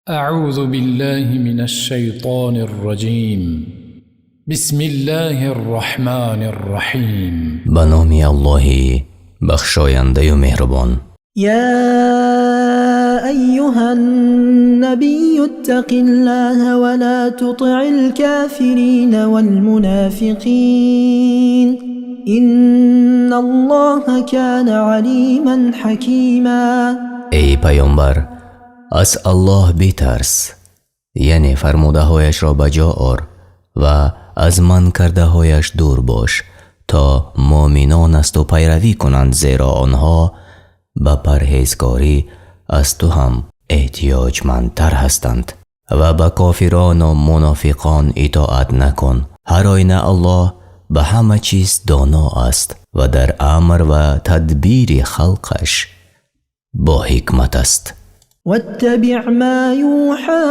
أعوذ بالله من الشيطان الرجيم. بسم الله الرحمن الرحيم. Ба номи Аллоҳи бахшояндаю меҳрубон. يا أيها النبي اتق الله ولا تطع الكافرين والمنافقين إن الله كان عليما حكيما. Эй паёмбар, аз Аллоҳ битарс, яъне фармудаҳояшро ба ҷо ор ва аз манъ кардаҳояш дур бош, то муъминон аз ту пайравӣ кунанд, зеро онҳо ба парҳезгорӣ аз ту ҳам эҳтиёҷмандтар ҳастанд. Ва ба кофирону мунофиқон итоат накун. Ҳар оина Аллоҳ ба ҳама чиз доно аст ва дар амр ва тадбири халқаш бо ҳикмат аст. واتبع ما يوحى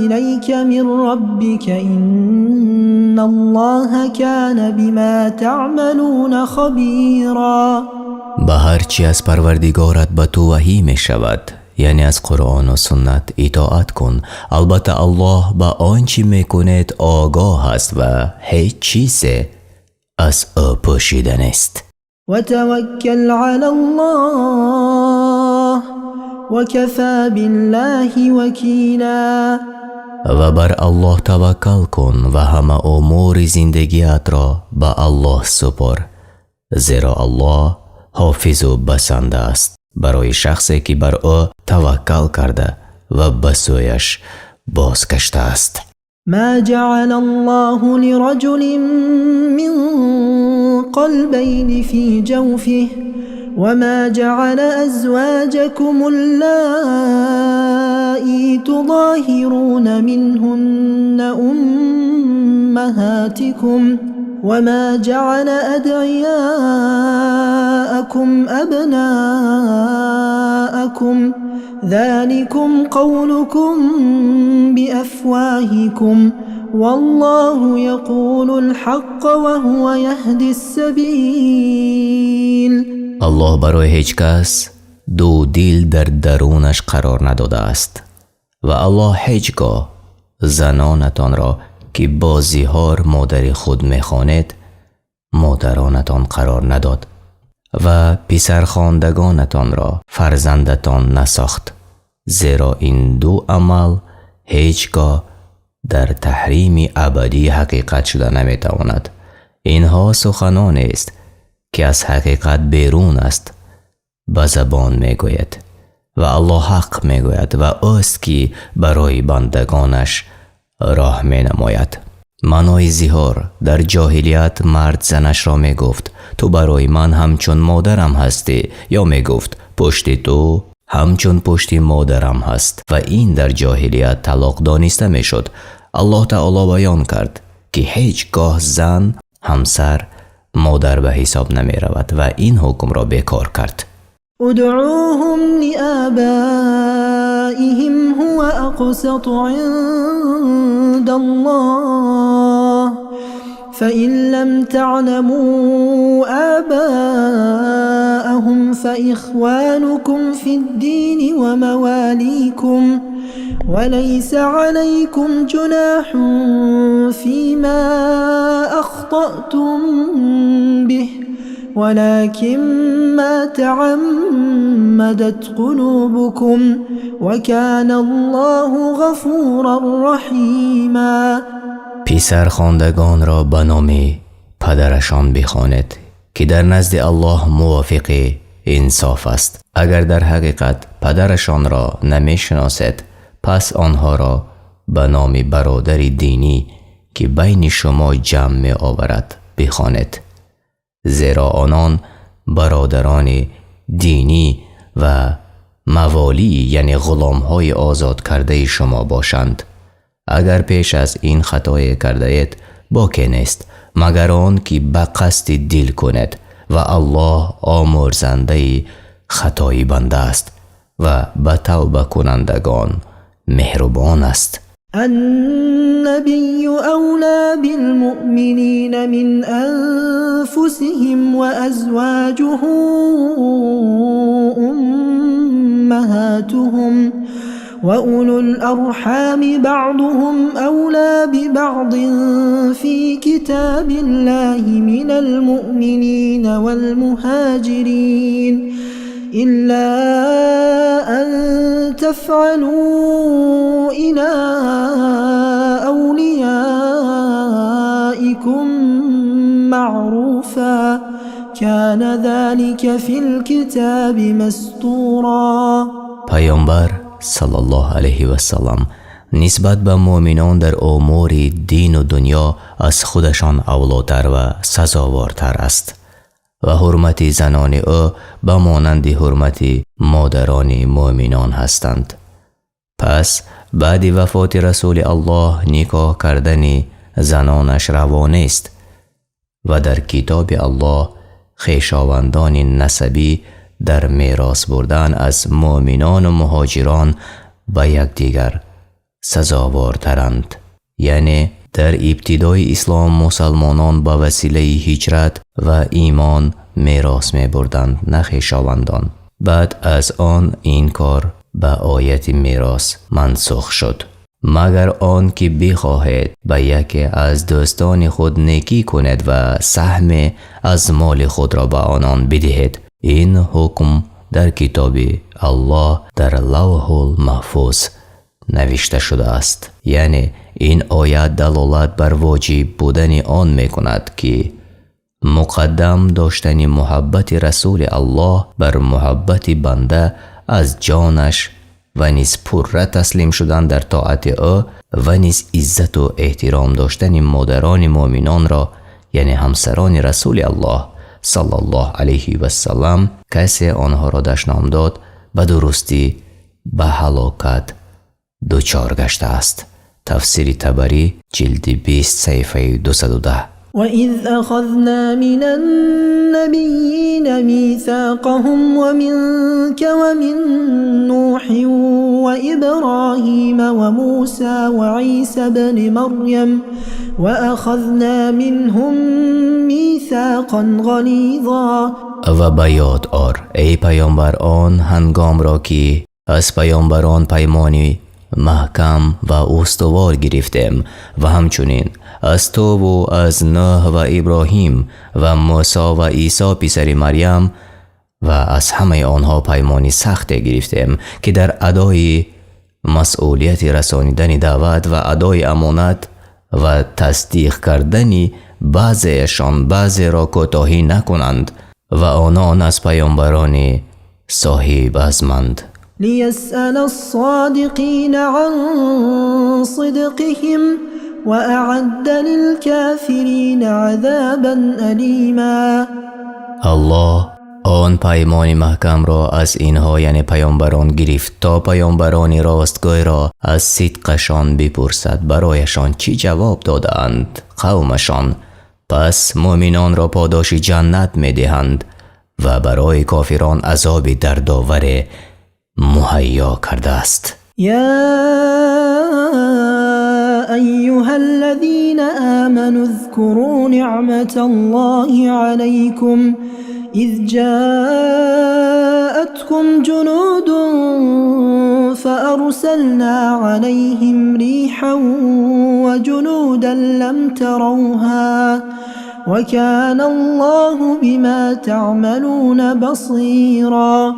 إليك من ربك إن الله كان بما تعملون خبيرا. Ба ҳар чӣ аз Парвардигорат ба ту ваҳӣ мешавад, яъне аз Қуръону суннат, итоат кун. Албатта, Аллоҳ ба он чӣ мекунед огоҳ аст ва ҳеҷ чизе аз ӯ пӯшида нест. وتوكل على الله وكفى بالله وكيلا. Ва бар Аллоҳ таваккал кун ва ҳама умури зиндагиатро ба Аллоҳ супор, зеро Аллоҳ ҳофизу басанда аст барои шахсе, ки бар ӯ таваккал карда ва ба сӯяш бозгаштааст. ما جعل الله لرجل من قلبين في جوفه وما جعل أزواجكم اللائي تظاهرون منهن أمهاتكم وما جعل أدعياءكم أبناءكم ذلكم قولكم بأفواهكم والله يقول الحق وهو يهدي السبيل. Аллоҳ барои ҳеҷ кас ду дил дар дарунаш қарор надодааст ва Аллоҳ ҳеҷ гоҳ занонатонро, ки бо зиҳор модари худ мехонед, модаронатон қарор надод ва писархондагонатонро фарзандатон насохт, зеро ин ду амал ҳеҷ гоҳ дар таҳрими абадӣ ҳақиқат шуда наметавонад. Инҳо суханонест, ки аз ҳақиқат берун аст, ба забон мегӯяд, ва Аллоҳ ҳақ мегӯяд ва ӯст, ки барои бандагонаш роҳ менамояд. Маънои зиҳор: дар ҷоҳилият мард занашро мегуфт: «Ту барои ман ҳамчун модарам ҳастӣ» ё мегуфт: «Пушти ту ҳамчун пушти модарам ҳаст», ва ин дар ҷоҳилият талоқ дониста мешуд. Аллоҳ таоло баён кард, ки ҳеҷ гоҳ зан, ҳамсар, модар ба ҳисоб намеравад ва ин ҳукмро бекор кард. ادعوهم لآبائهم هو أقسط عند الله، فإن لم تعلموا آباءهم فإخوانكم في الدين ومواليكم، وليس عليكم جناح فيما أخطأتم به ولكن ما تعمدت قلوبكم، وكان الله غفورا رحيما. Писархондагонро ба номи падарашон бихонед, ки дар назди Аллоҳ мувофиқи инсоф аст. Агар дар ҳақиқат падарашонро намешиносед, пас онҳоро ба номи бародари динӣ, ки байни шумо ҷамъ меоварад, бихонед, зеро онон бародарони динӣ ва маволӣ, яъне ғуломҳои озод кардаи шумо бошанд. Агар пеш аз ин хатое кардаед, боке нест, магар он ки ба қасди дил кунед, ва Аллоҳ омӯрзандаи хатои банда аст ва ба тавбакунандагон меҳрубон аст. النبي أولى بالمؤمنين من أنفسهم وأزواجه أمهاتهم. وأولو الأرحام بعضهم أولى ببعض في كتاب الله من المؤمنين والمهاجرين إلا أن تفعلوا إلى أوليائكم معروفا كان ذلك في الكتاب مسطورا. Паёмбар саллаллоҳу алайҳи васаллам нисбат ба муъминон дар умури дину дунё аз худашон авлотар ва сазовортар аст ва ҳурмати занони ӯ ба монанди ҳурмати модарони муъминон ҳастанд. Пас баъди вафоти Расули Аллоҳ никоҳ кардани занонаш раво нест ва дар китоби Аллоҳ хешовандони насабӣ дар мерос бурдан аз муъминону муҳоҷирон ба якдигар сазовортаранд. Яъне дар ибтидои ислом мусалмонон ба василаи ҳиҷрат ва имон мерос мебурданд, на хешовандон. Баъд аз он ин кор ба ояти мерос мансух шуд. Магар он ки бихоҳед ба яке аз дӯстони худ некӣ кунед ва саҳме аз моли худро ба онон бидиҳед. Ин ҳукм дар китоби Аллоҳ дар Лавҳул Маҳфуз навишта шудааст. Яъне ин оят далолат бар воҷиб будани он мекунад, ки муқаддам доштани муҳаббати Расули Аллоҳ бар муҳаббати банда аз ҷонаш ва низ пурра таслим шудан дар тоати ӯ ва низ иззату эҳтиром доштани модарони муъминонро, яъне ҳамсарони Расули Аллоҳ саллаллоҳу алайҳи васаллам. Касе онҳоро дашном дод, ба дурустӣ ба ҳалокат дучор гаштааст. Тафсири Табарӣ, ҷилди 20, саҳифаи 210. وإذ أخذنا من النبيين ميثاقهم ومنك ومن نوح وإبراهيم وموسى وعيسى ابن مريم وأخذنا منهم ميثاقا غليظا. Ва ба ёд ор, эй паёмбар, он ҳангомро, ки аз паёмбарон паймони маҳкам ва устувор гирифтем ва ҳамчунин аз туву аз Нӯҳ ва Иброҳим ва Мусо ва Исо писари Марьям ва аз ҳамаи онҳо паймони сахте гирифтем, ки дар адои масъулияти расонидани даъват ва адои амонат ва тасдиқ кардани баъзеашон баъзеро кӯтоҳӣ накунанд ва онон аз паёмбарони соҳибазманд. ليسأل الصادقين عن صدقهم وأعد للكافرين عذابا أليما. Аллоҳ он паймони маҳкамро аз инҳо, яъне паёмбарон, гирифт, то паёмбарони ростгӯйро аз сидқашон бипурсад, барояшон чӣ ҷавоб додаанд қавмашон. Пас муъминонро подоши ҷаннат медиҳанд ва барои кофирон азоби дардоваре муҳайё кардааст. يا أيها الذين آمنوا اذكروا نعمة الله عليكم إذ جاءتكم جنود فأرسلنا عليهم ريحا وجنودا لم تروها وكان الله بما تعملون بصيرا.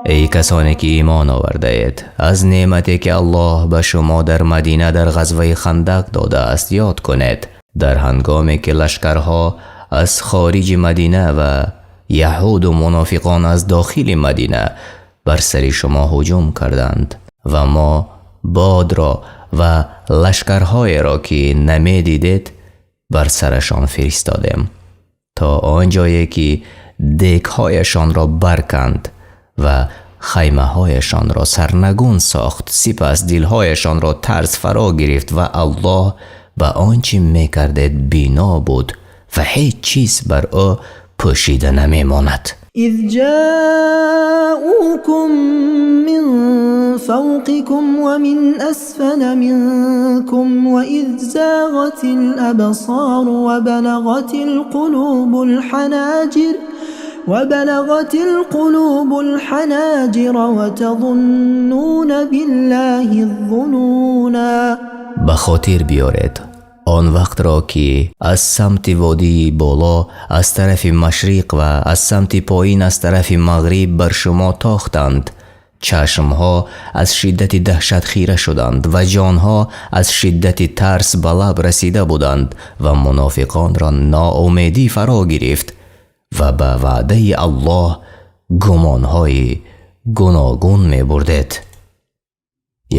Эй касоне ки имон овардаед, аз неъмате ки Аллоҳ ба шумо дар Мадина дар ғазваи Хандақ додааст, ёд кунед, дар ҳангоме ки лашкарҳо аз хориҷи Мадина ва яҳуду мунофиқон аз дохили Мадина бар сари шумо ҳуҷум карданд ва мо бодро ва лашкарҳоеро, ки намедидед, бар сарашон фиристодем, то он ҷое ки дегҳояшонро барканд ва хаймаҳояшонро сарнагун сохт. Сипас дилҳояшонро тарс фаро гирифт ва Аллоҳ ба он чӣ мекардед бино буд ва ҳеҷ чиз бар ӯ пӯшида намемонад. إذ جاءوكم من فوقكم ومن أسفل منكم وإذ زاغت الأبصار وبلغت القلوب الحناجر. وبلغت القلوب الحناجر وتظنون بالله الظنونا. Ба хотир биёред он вақтро, ки аз самти водии боло аз тарафи машриқ ва аз самти поин аз тарафи мағриб бар шумо тохтанд. Чашмҳо аз шиддати даҳшат хира шуданд ва ҷонҳо аз шиддати тарс ба лаб расида буданд ва мунофиқонро ноумедӣ фаро гирифт ва ба ваъдаи Аллоҳ гумонҳои гуногун мебурдед.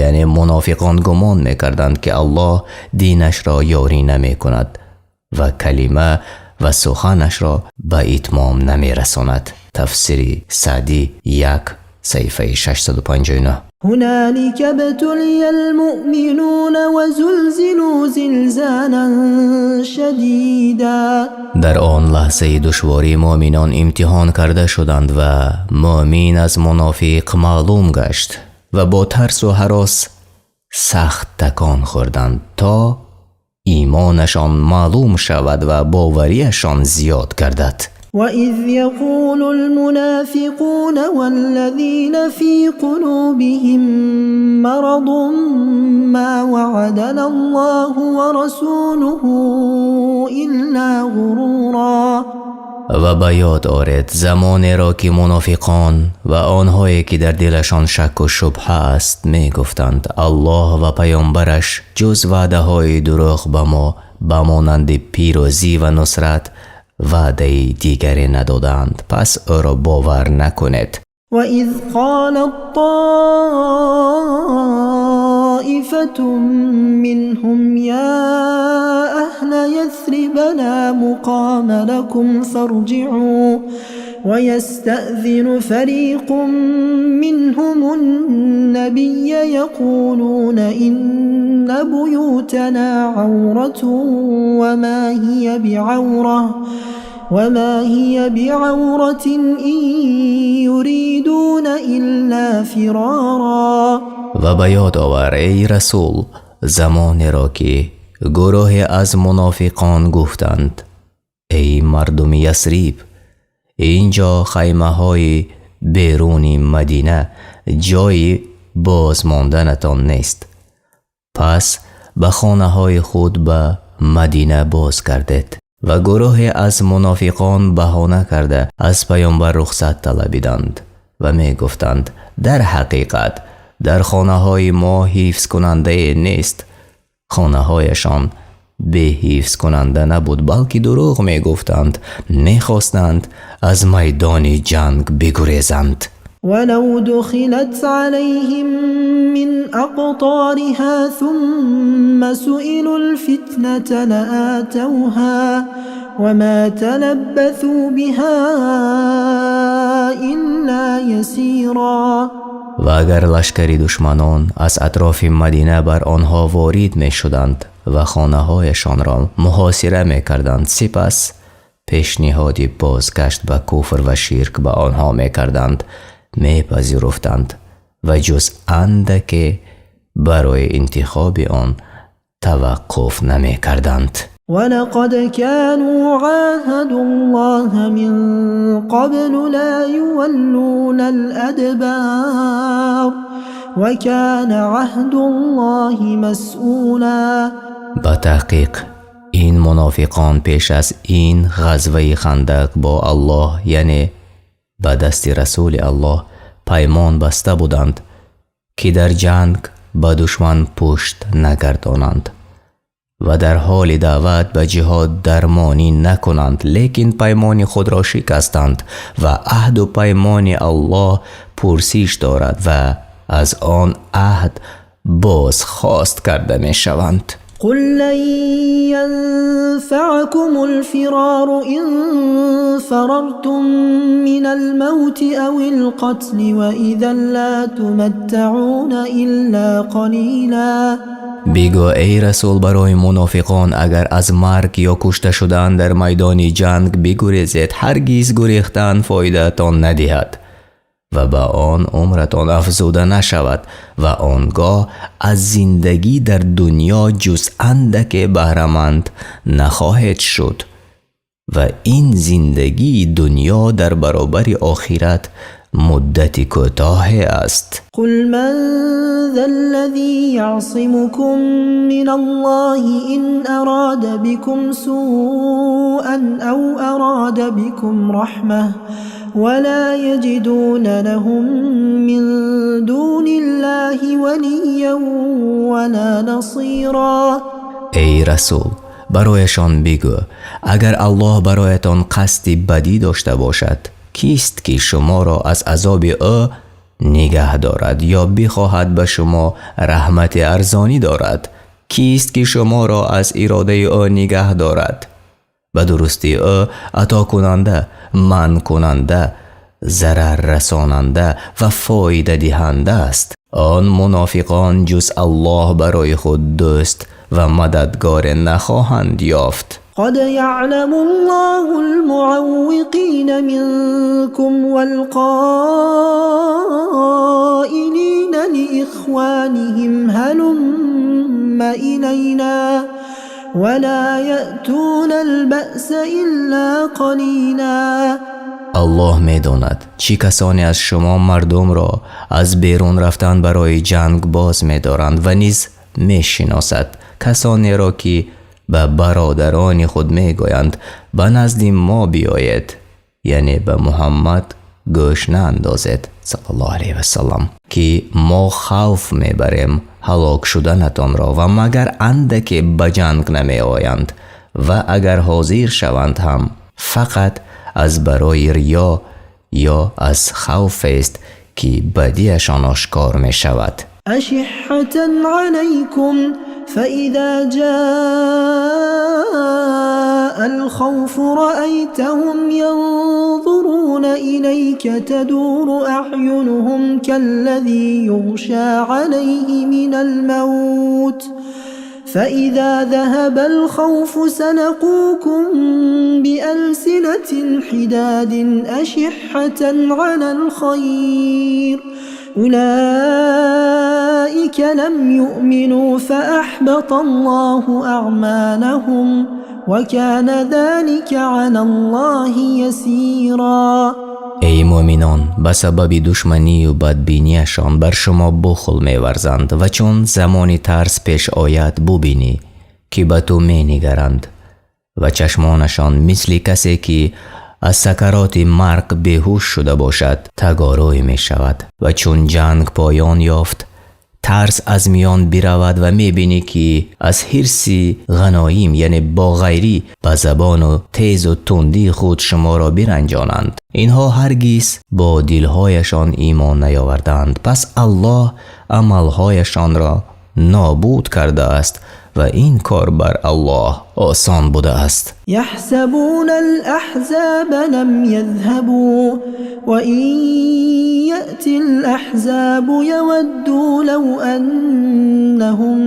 Яъне мунофиқон гумон мекарданд, ки Аллоҳ динашро ёрӣ намекунад ва калима ва суханашро ба итмом намерасонад. Тафсири Саъдӣ, 1, саҳифаи 659. هنالك ابتلي المؤمنون وزلزلوا زلزالا شديدا. Дар он лаҳзаи душворӣ муъминон имтиҳон карда шуданд ва муъмин аз мунофиқ маълум гашт ва бо тарсу ҳарос сахт такон хӯрданд, то имонашон маълум шавад ва боварияшон зиёд гардад. وإذ يقول المنافقون والذين في قلوبهم مرض ما وعدنا الله ورسوله إلا غرورا. Ва ба ёд оред замонеро, ки мунофиқон ва онҳое, ки дар дилашон шакку шубҳа аст, мегуфтанд: Аллоҳ ва паёмбараш ҷуз ваъдаҳои дурӯғ ба мо ба монанди пирӯзӣ ва нусрат ваъдаи дигаре надодаанд, пас ӯро бовар накунед. وإذ قالت طائفة منهم يا أهل يثرب لا مقام لكم فارجعوا ويستأذن فريق منهم النبي يقولون إن بيوتنا عورة وما هي بعورة إن يريدون إلا فرارا. Ва ба ёд овар, эй расул, замонеро, ки гурӯҳе аз мунофиқон гуфтанд: эй мардуми Ясриб, ин ҷо хаймаҳои беруни Мадина ҷои бозмонданатон нест, пас ба хонаҳои худ ба Мадина боз гардед. Ва гурӯҳе аз мунофиқон баҳона карда аз паёмбар рухсат талабиданд ва мегуфтанд: дар ҳақиқат дар хонаҳои мо ҳифзкунандае нест. Хонаҳояшон беҳифзкунанда набуд, балки дурӯғ мегуфтанд, мехостанд аз майдони ҷанг бигурезанд. ولو دخلت عليهم من أقطارها ثم سئلوا الفتنة لآتوها وما تلبثوا بها إلا يسيرا. Ва агар лашкари душманон аз атрофи Мадина бар онҳо ворид мешуданд ва хонаҳояшонро муҳосира мекарданд, сипас пешниҳоди бозгашт ба куфр ва ширк ба онҳо мекарданд, мепазируфтанд ва ҷуз андаке барои интихоби он таваққуф намекарданд. ولقد كانوا عاهدوا الله من قبل لا يولون الأدبار وكان عهد الله مسؤولا. Ба таҳқиқ ин мунофиқон пеш аз ин ғазваи Хандақ бо Аллоҳ, яъне ба дасти расули Аллоҳ, паймон баста буданд, ки дар ҷанг ба душман пушт нагардонанд ва дар ҳоли даъват ба ҷиҳод дармонӣ накунанд, лекин паймони худро шикастанд ва аҳду паймони Аллоҳ пурсиш дорад ва аз он аҳд бозхост карда мешаванд. قل لن ينفعكم الفرار إن فررتم من الموت أو القتل وإذا لا تمتعون إلا قليلا. Бигӯ, эй расул, барои мунофиқон: агар аз марг ё кушта шудан дар майдони ҷанг бигурезед, ҳаргиз гурехтан фоидаатон надиҳад ва ба он умратон афзуда нашавад ва он гоҳ аз зиндагӣ дар дунё ҷуз андаке баҳраманд нахоҳед шуд. Ва ин зиндагии дунё дар баробари охират муддати кӯтоҳе аст. قل من ذا الذي يعصمكم من الله إن أراد بكم سوءا أو أراد بكم رحمة ولا يجدون لهم من دون الله وليا ولا نصيرا. Эй расул, барояшон бигӯ: агар Аллоҳ бароятон қасди бадӣ дошта бошад, кист ки шуморо аз азоби ӯ нигаҳ дорад ё бихоҳад ба шумо раҳмати арзонӣ дорад, кист ки шуморо аз иродаи ӯ нигаҳ дорад? Ба дурустӣ, ӯ атокунанда, манъкунанда, зараррасонанда ва фоидадиҳанда аст. Он мунофиқон ҷуз Аллоҳ барои худ дӯст ва мададгоре нахоҳанд ёфт. قد يعلم الله المعوقين منكم والقائلين لإخوانهم هلم إلينا ولا يأتون البأس إلا قليلا. Аллоҳ медонад, чӣ касоне аз шумо мардумро аз берун рафтан барои ҷанг боз медоранд ва низ мешиносад касонеро, ки ба бародарони худ мегӯянд: «Ба назди мо биёед», яъне ба Муҳаммад гӯш наандозед, саллаллоҳу алайҳи васаллам, ки мо хавф мебарем ҳалок шуданатонро, ва магар андаке ба ҷанг намеоянд ва агар ҳозир шаванд ҳам, фақат аз барои риё ё аз хавфест, ки бадиашон ошкор мешавад. أشحة عليكم، فإذا جاء الخوف رأيتهم ينظرون إليك تدور أعينهم كالذي يغشى عليه من الموت، فإذا ذهب الخوف سلقوكم بألسنة حداد أشحة على الخير، أولئك لم يؤمنوا فأحبط الله أعمالهم وكان ذلك على الله يسيرا. Эй муъминон, ба сабаби душманию бадбинияшон бар шумо бухл меварзанд ва чун замони тарс пеш ояд, бубинӣ, ки ба ту менигаранд ва чашмонашон мисли касе, ки аз сакароти марг беҳуш шуда бошад, тагорӯй мешавад. Ва чун ҷанг поён ёфт, тарс аз миён биравад ва мебинӣ, ки аз ҳирси ғаноим, яъне боғайрӣ, ба забону тезу тундии худ шуморо биранҷонанд. Инҳо ҳаргиз бо дилҳояшон имон наёварданд, пас Аллоҳ амалҳояшонро нобуд кардааст ва ин кор бар Аллоҳ осон будааст. يحسبون الأحزاب لم يذهبوا، وإن يأت الأحزاب يودوا لو أنهم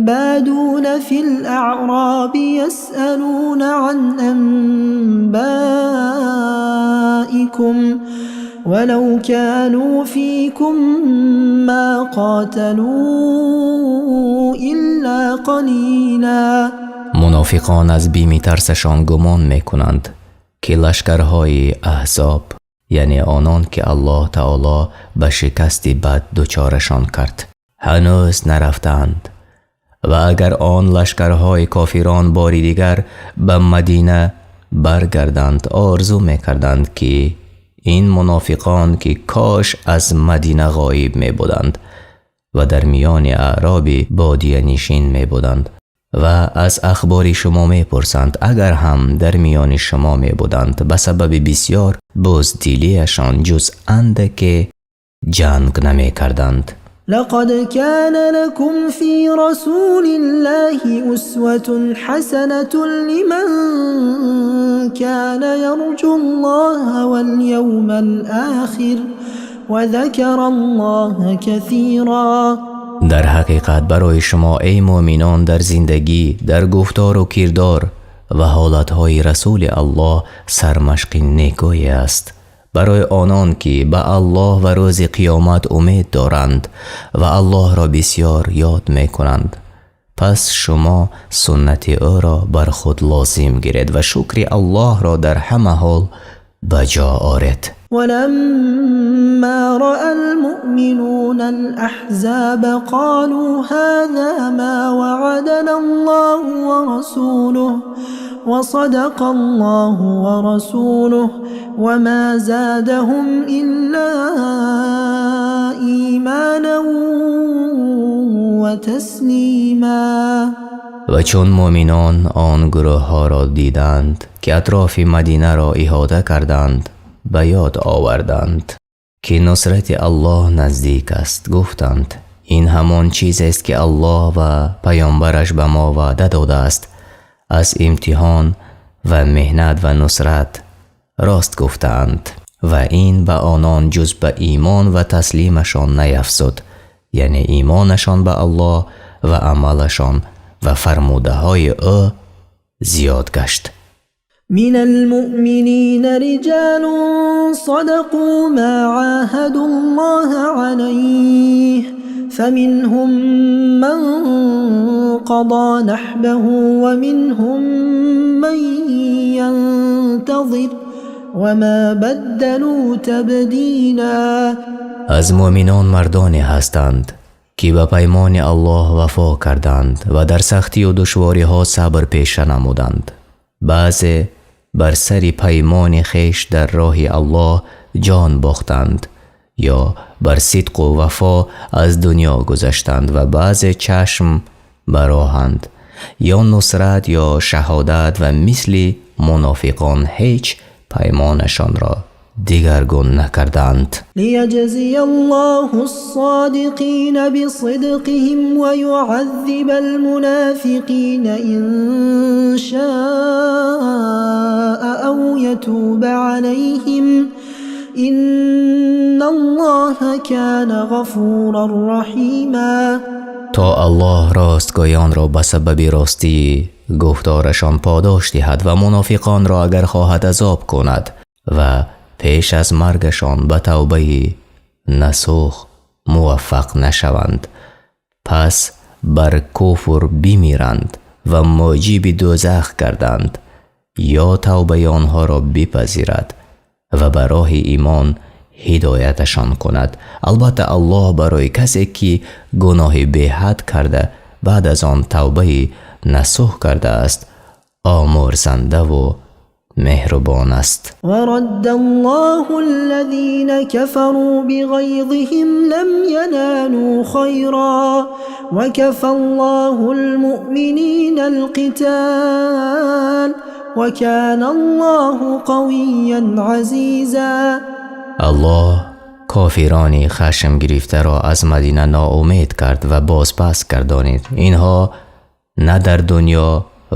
بادون في الأعراب يسألون عن أنبائكم، ولو كانوا فيكم ما قاتلوا إلا قليلا. Мунофиқон аз бими тарсашон гумон мекунанд, ки лашкарҳои аҳзоб, яъне онон, ки Аллоҳ таоло ба шикасти бад дучорашон кард, ҳанӯз нарафтаанд. Ва агар он лашкарҳои кофирон бори дигар ба Мадина баргарданд, орзу мекарданд, ки ин мунофиқон, ки кош аз Мадина ғоиб мебуданд ва дар миёни аъроби бодиянишин мебуданд ва аз ахбори шумо мепурсанд, агар ҳам дар миёни шумо мебуданд, ба сабаби бисёр буздилиашон ҷуз андаке ҷанг намекарданд. لقد كان لكم في رسول الله أسوة حسنة لمن كان يرجو الله واليوم الآخر وذكر الله كثيرا. Дар ҳақиқат, барои шумо, эй муъминон, дар зиндагӣ, дар гуфтору кирдор ва ҳолатҳои Расули Аллоҳ сармашқи некӯе аст барои онон, ки ба Аллоҳ ва рӯзи қиёмат умед доранд ва Аллоҳро бисёр ёд мекунанд. Пас шумо суннати ӯро бар худ лозим гиред ва шукри Аллоҳро дар ҳама ҳол ба ҷо оред. ولما رأى المؤمنون الأحزاب قالوا هذا ما وعدنا الله ورسوله وصدق الله ورسوله وما زادهم إلا إيمانا وتسليما. Ва чун муъминон он гурӯҳҳоро диданд, ки атрофи Мадинаро иҳота карданд, ба ёд оварданд, ки нусрати Аллоҳ наздик аст, гуфтанд: ин ҳамон чизест, ки Аллоҳ ва паёмбараш ба мо ваъда додааст аз имтиҳон ва меҳнат ва нусрат. Рост гуфтаанд, ва ин ба онон ҷуз ба имон ва таслимашон наяфзуд, яъне имонашон ба Аллоҳ ва амалашон ва фармудаҳои ӯ зиёд гашт. من المؤمنين رجال صدقوا ما عاهدوا الله عليه، فمنهم من قضى نحبه ومنهم من ينتظر وما بدلوا تبديلا. Аз муъминон мардоне ҳастанд, ки ба паймони Аллоҳ вафо карданд ва дар сахтию душвориҳо сабр пеша намуданд. Баъзе бар сари паймони хеш дар роҳи Аллоҳ ҷон бохтанд ё бар сидқу вафо аз дунё гузаштанд ва баъзе чашм ба роҳанд ё нусрат ё шаҳодат ва мисли мунофиқон ҳеҷ паймонашонро дигаргун накарданд. ليجزي الله الصادقين بصدقهم ويعذب المنافقين إن شاء أو يتوب عليهم، إن الله كان غفورا رحيما. То Аллоҳ ростгӯёнро ба сабаби ростии гуфторашон подош диҳад ва мунофиқонро агар хоҳад азоб кунад ва пеш аз маргашон ба тавбаи насӯҳ муваффақ нашаванд, пас бар куфр бимиранд ва мӯҷиби дӯзах гарданд, ё тавбаи онҳоро бипазирад ва ба роҳи имон ҳидояташон кунад. Албатта, Аллоҳ барои касе, ки гуноҳи беҳад карда, баъд аз он тавбаи насӯҳ кардааст, омӯрзандаву меҳрубон аст. ورد الله الذين كفروا بغيظهم لم ينالوا خيرا، وكفى الله المؤمنين القتال، وكان الله قويا عزيزا. Аллоҳ кофирони хашмгирифтаро аз Мадина ноумед кард ва бозпас гардонид. Инҳо на дар дунё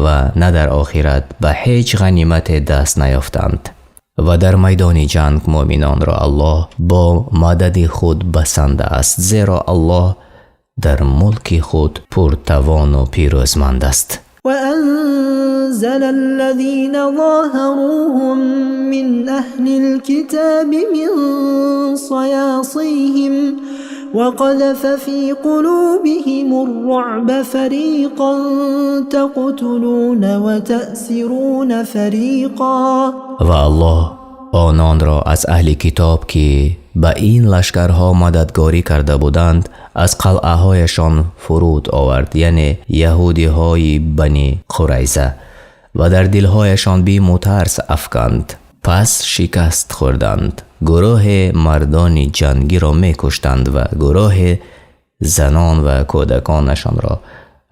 ва на дар охират ба ҳеҷ ғанимате даст наёфтанд ва дар майдони ҷанг муъминонро Аллоҳ бо мадади худ басанда аст, зеро Аллоҳ дар мулки худ пуртавону пирӯзманд аст. وأنزل الذين ظاهروهم من أهل الكتاب من صياصيهم وقذف في قلوبهم الرعب، فريقا تقتلون وتأسرون فريقا. Ва Аллоҳ ононро аз аҳли китоб, ки ба ин лашкарҳо мададгорӣ карда буданд, аз қалъаҳояшон фуруд овард, яъне яҳудиҳои Бани Қурайза, ва дар дилҳояшон биму тарс афканд. Пас шикаст хӯрданд, гурӯҳе мардони ҷангиро мекуштанд ва гурӯҳе занон ва кӯдаконашонро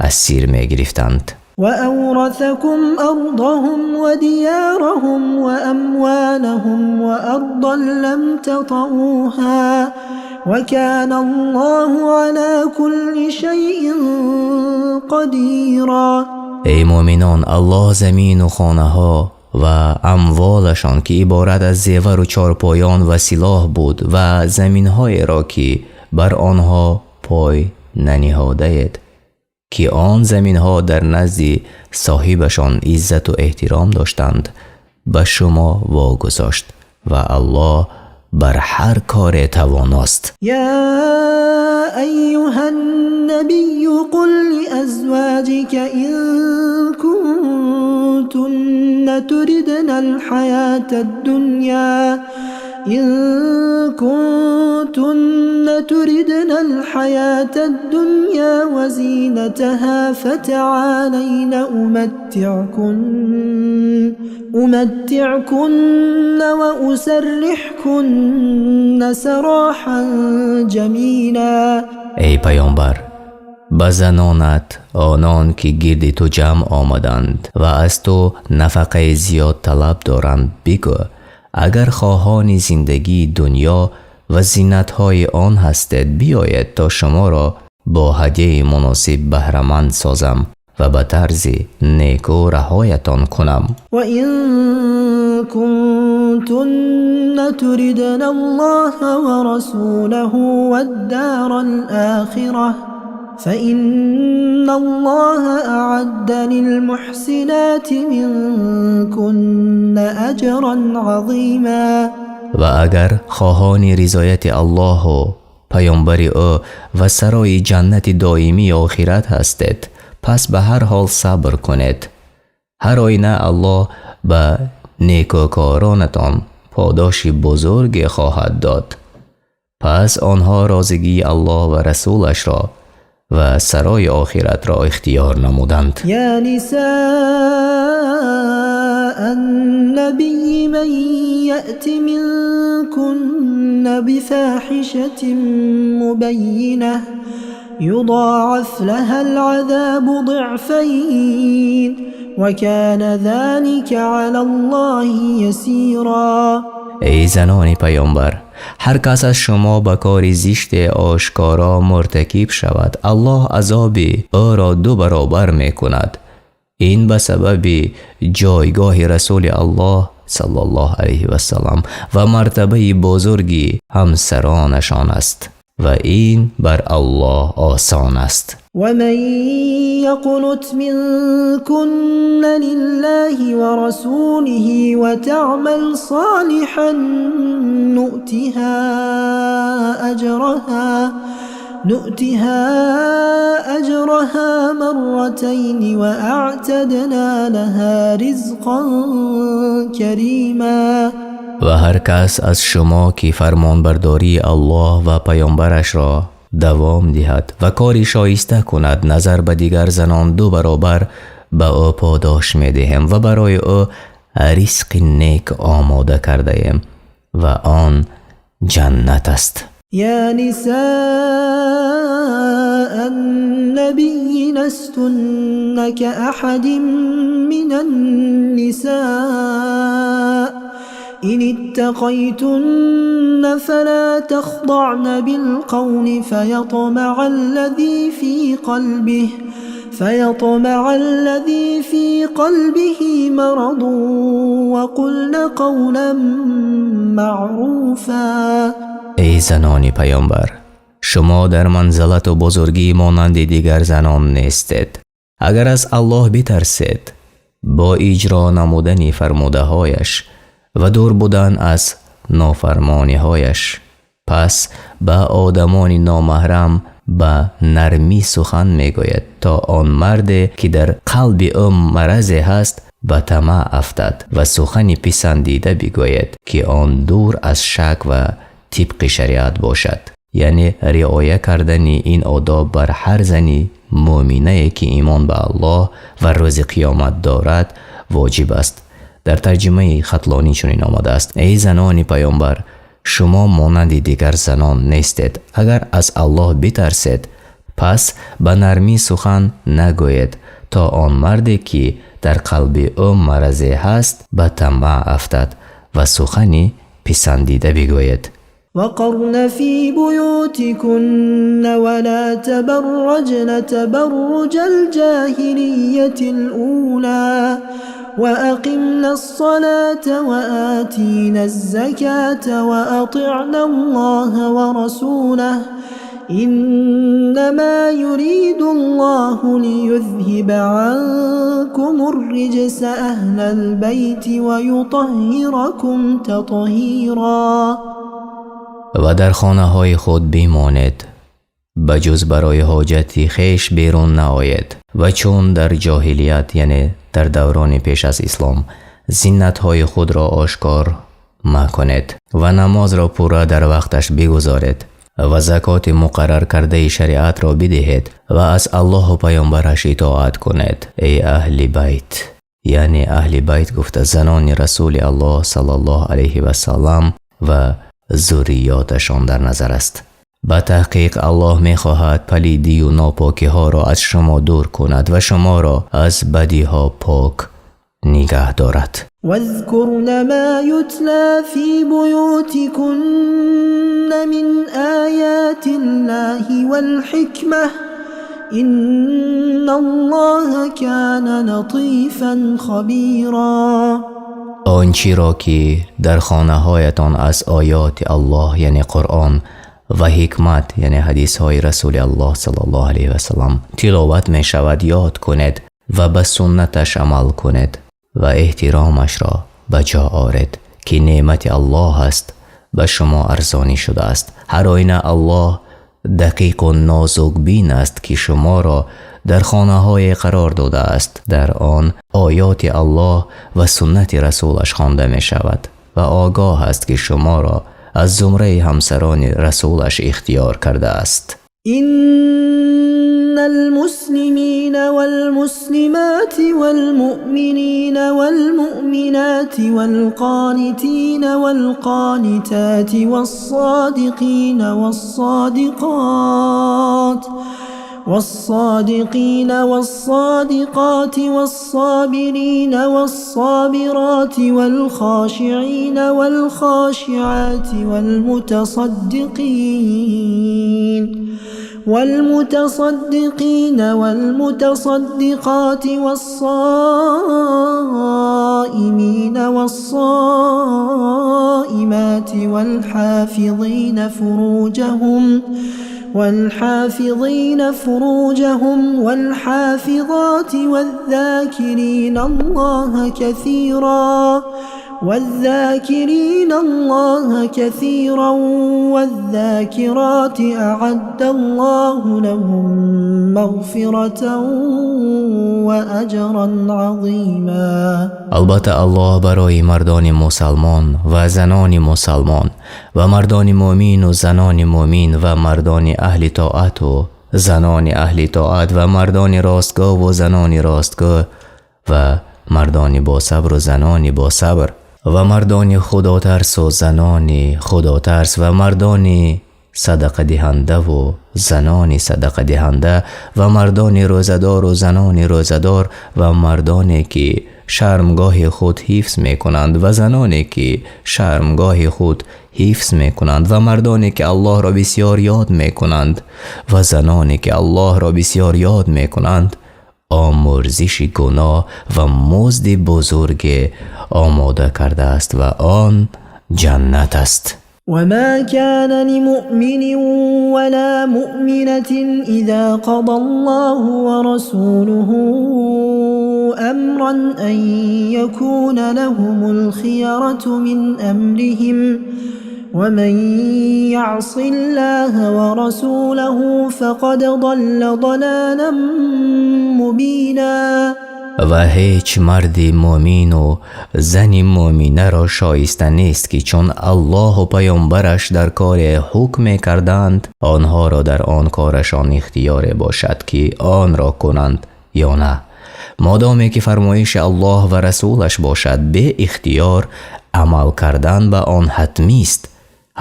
асир мегирифтанд. وأورثكم أرضهم وديارهم وأموالهم وأرضا لم تطئوها، وكان الله على كل شيء قديرا. Эй муъминон, Аллоҳ замину хонаҳо ва амволашон, ки иборат аз зевару чорпоён ва силоҳ буд, ва заминҳоеро, ки бар онҳо пой наниҳодаед, ки он заминҳо дар назди соҳибашон иззату эҳтиром доштанд, ба шумо вогузошт ва Аллоҳ бар ҳар коре тавоност. يا أيها النبي قل لأزواجك إن كنتن تردن الحياة الدنيا إن كنتن تردن الحياة الدنيا وزينتها فتعالين أمتعكن وأسرحكن سراحا جميلا. Эй паёмбар, ба занонат, онон ки гирди ту ҷамъ омаданд ва аз ту нафақаи зиёд талаб доранд, бигӯ: агар хоҳони зиндагии дунё ва зинатҳои он ҳастед, биёед то шуморо бо ҳадияи муносиб баҳраманд созам ва ба тарзи некӯ раҳоятон кунам. وإن كنتن تردن الله ورسوله والدار الآخرة فإن الله أعد للمحسنات منكن أجرا عظيما. Ва агар хоҳони ризояти Аллоҳу паёмбари ӯ ва сарои ҷаннати доимии охират ҳастед, пас ба ҳар ҳол сабр кунед. Ҳар оина Аллоҳ ба некӯкоронатон подоши бузурге хоҳад дод. Пас онҳо розигии Аллоҳ ва расулашро ва сарои охиратро ихтиёр намуданд. يا نساء النبي من يأت منكن بفاحشة مبينة يضاعف لها العذاب ضعفين وكان ذلك على الله يسيرا. Эй занони паёмбар, ҳар кас аз шумо ба кори зиште ошкоро муртакиб шавад, Аллоҳ азоби ӯро ду баробар мекунад. Ин ба сабаби ҷойгоҳи Расули Аллоҳ саллаллоҳу алайҳи васаллам ва мартабаи бузурги ҳамсаронашон аст ва ин бар Аллоҳ осон аст. ومن يقنت منكن لله ورسوله وتعمل صالحا نؤتها أجرها مرتين وأعتدنا لها رزقا كريما. Ва ҳар кас аз шумо ки фармонбардории Аллоҳ ва паёмбарашро давом диҳад ва кори шоиста кунад, назар ба дигар занон ду баробар ба ӯ подош медиҳем ва барои ӯ ризқи нек омода кардаем ва он ҷаннат аст. يا نساء النبي لستن كأحد من النساء إن اتقيتن فلا تخضعن بالقول فيطمع الذي في قلبه مرض وقلن قولا معروفا. Эй занони паёмбар, шумо дар манзалату бузургӣ монанди дигар занон нестед. Агар аз Аллоҳ битарсед, бо иҷро намудани фармудаҳояш ва дур будан аз нофармониҳояш, пас ба одамони номаҳрам ба нармӣ сухан мегӯед, то он марде ки дар қалби ӯ маразе ҳаст ба тамаъ афтад, ва сухани писандида бигӯед, ки он дур аз шак ва тибқи шариат бошад. Яъне риоя кардани ин одоб бар ҳар зани мӯминае, ки имон ба Аллоҳ ва рӯзи қиёмат дорад, воҷиб аст. Дар тарҷумаи Хатлонӣ чунин омадааст: эй занони паёмбар, шумо монанди дигар занон нестед. Агар аз Аллоҳ битарсед, пас ба нармӣ сухан нагӯед, то он марде ки дар қалби ӯ маразе ҳаст ба тамаъ афтад, ва сухани писандида бигӯед. وقرن في بيوتكن ولا تبرجن تبرج الجاهلية الأولى وأقمن الصلاة وآتين الزكاة وأطعن الله ورسوله إنما يريد الله ليذهب عنكم الرجس أهل البيت ويطهركم تطهيرا. Ва дар хонаҳои худ бимонед. Ба ҷуз барои ҳоҷати хеш берун наоед. Ва чун дар ҷоҳилият, яъне дар давраи пеш аз ислом, зинатҳои худро ошкор макунед ва намозро пурра дар вақташ бигузоред ва закоти муқарраркардаи шариатро бидиҳед ва аз Аллоҳ ва паёмбараш итоат кунед. Эй аҳли байт, яъне аҳли байт гуфта занони Расулуллоҳ саллаллоҳу алайҳи васаллам ва зурриёташон дар назар аст. Ба таҳқиқ Аллоҳ мехоҳад палидӣ ва нопокиҳоро аз шумо дур кунад ва шуморо аз бадиҳо пок нигаҳ дорад. واذكرن ما يتلى في بيوتكن من آيات الله والحكمة إن الله كان لطيفا خبيرا. Он чиро ки дар хонаҳоятон аз оёти Аллоҳ, яъне Қуръон, ва ҳикмат, яъне ҳадисҳои Расулуллоҳ саллаллоҳу алайҳи васаллам тиловат мешавад, ёд кунед ва ба суннаташ амал кунед ва эҳтиромашро ба ҷо оред, ки неъмати Аллоҳ аст ба шумо арзонӣ шудааст. Ҳар оина Аллоҳ дақиқ ва нозукбин аст, ки шуморо дар хонаҳое қарор додааст, дар он оёти Аллоҳ ва суннати расулаш хонда мешавад, ва огоҳ аст, ки шуморо аз зумраи ҳамсарони расулаш ихтиёр кардааст. إن المسلمين والمسلمات والمؤمنين والمؤمنات والقانتين والقانتات والصادقين والصادقات والصابرين والصابرات والخاشعين والخاشعات والمتصدقين والمتصدقات والصائمين والصائمات والحافظين فروجهم والحافظات والذاكرين الله كثيرا والذاكرات أعد الله لهم مغفرة وأجرا عظيما. Албатта, Аллоҳ барои мардони мусалмон ва занони мусалмон ва мардони мӯмин ва занони мӯмин ва мардони аҳли тоат ва занони аҳли тоат ва мардони ростгӯ ва занони ростгӯ ва мардони босабр ва занони босабр ва мардони худотарс ва занони худотарс ва мардони садақадиҳанда ва занони садақадиҳанда ва мардони рӯзадор ва занони рӯзадор ва мардоне ки шармгоҳи худ ҳифз мекунанд ва заноне ки шармгоҳи худ ҳифз мекунанд ва мардоне ки Аллоҳро бисёр ёд мекунанд ва заноне ки Аллоҳро бисёр ёд мекунанд, омӯрзиши гуноҳ ва музди бузурге омода кардааст ва он ҷаннат аст. وما كان لمؤمن ولا مؤمنة إذا قضى الله ورسوله أمرا أن يكون لهم الخيرة من أمرهم ومن يعص الله ورسوله فقد ضل ضلالا مبينا. Ва ҳеҷ марди мӯмину зани мӯминаро шоиста нест, ки чун Аллоҳу паёмбараш дар коре ҳукм мекарданд, онҳоро дар он корашон ихтиёре бошад, ки онро кунанд ё на. Модоме ки фармоиши Аллоҳ ва расулаш бошад, беихтиёр амал кардан ба он ҳатмист.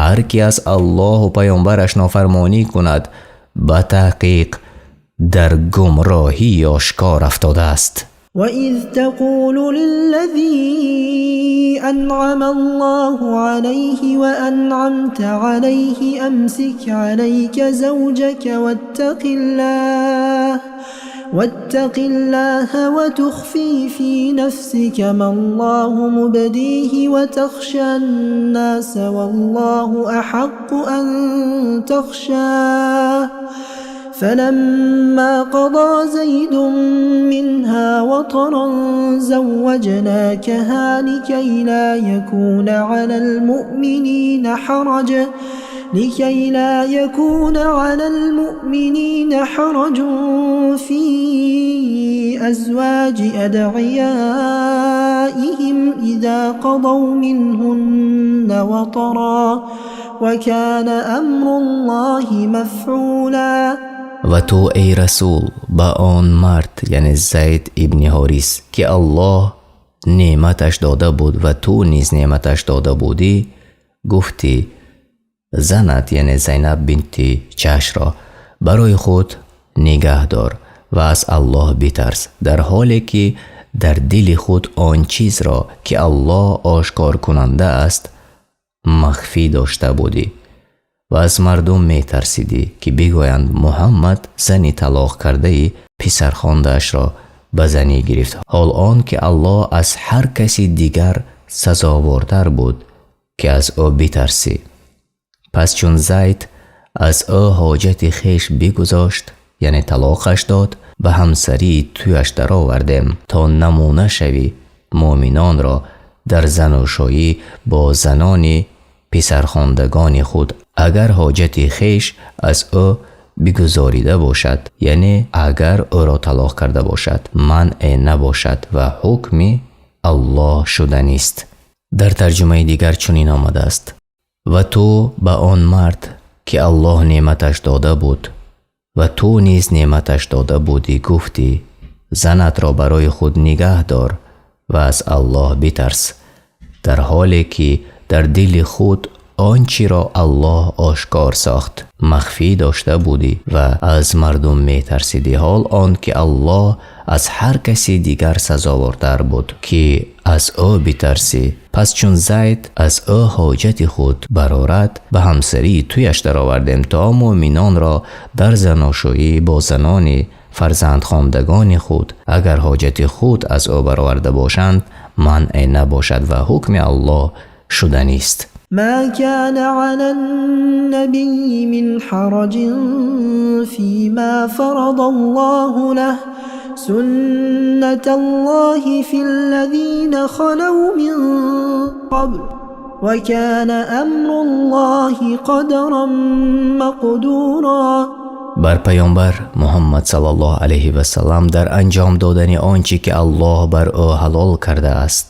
Ҳар ки аз Аллоҳу паёмбараш нофармонӣ кунад, ба таҳқиқ дар гумроҳии ошкор афтодааст. وإذ تقول للذي أنعم الله عليه وأنعمت عليه أمسك عليك زوجك واتق الله وتخفي في نفسك ما الله مبديه وتخشى الناس والله أحق أن تخشاه فلما قضى زيد منها وطرا زوجناكها لكي لا يكون على المؤمنين حرج. لكي لا يكون على المؤمنين حرج في أزواج أدعيائهم إذا قضوا منهن وطرا وكان أمر الله مفعولا. Ва ту, эй расул, ба он мард, яъне Зайд ибни Ҳорис, ки Аллоҳ неъматаш дода буд ва ту низ неъматаш дода будӣ, гуфтӣ: занат, яъне Зайнаб бинти Ҷаҳшро, барои худ нигаҳ дор ва аз Аллоҳ битарс, дар ҳоле ки дар дили худ он чизро, ки Аллоҳ ошкоркунанда аст, махфӣ дошта будӣ ва аз мардум метарсидӣ, ки бигӯянд: Муҳаммад зани талоқ кардаи писархондаашро ба занӣ гирифт, ҳол он ки Аллоҳ аз ҳар каси дигар сазовортар буд, ки аз ӯ битарсӣ. Пас чун Зайд аз ӯ ҳоҷати хеш бигузошт, яъне талоқаш дод, ба ҳамсарии туяш даровардем, то намуна шавӣ муъминонро дар занушоӣ бо занони писархондагони худ, агар ҳоҷати хеш аз ӯ бигузорида бошад, яъне агар ӯро талоқ карда бошад, манъе набошад ва ҳукми Аллоҳ шуданист. Дар тарҷумаи дигар чунин омадааст: ва ту ба он мард, ки Аллоҳ неъматаш дода буд ва ту низ неъматаш дода будӣ, гуфтӣ: занатро барои худ нигаҳ дор ва аз Аллоҳ битарс, дар ҳоле ки дар дили худ он чиро Аллоҳ ошкор сохт махфӣ дошта будӣ ва аз мардум метарсидӣ, ҳол он ки Аллоҳ аз ҳар каси дигар сазовортар буд, ки аз ӯ битарсӣ. Пас чун Зайд аз ӯ ҳоҷати худ барорад, ба ҳамсарии туяш даровардем, то муъминонро дар заношӯӣ бо занони фарзандхондагони худ, агар ҳоҷати худ аз ӯ бароварда бошанд, манъе набошад ва ҳукми Аллоҳ шуданист. ما كان على النبي من حرج فيما فرض الله له، سنة الله في الذين خلوا من قبل، وكان أمر الله قدرا مقدورا. Бар паёмбар Муҳаммад саллаллоҳу алайҳи васаллам дар анҷом додани он чӣ ки Аллоҳ бар ӯ ҳалол кардааст,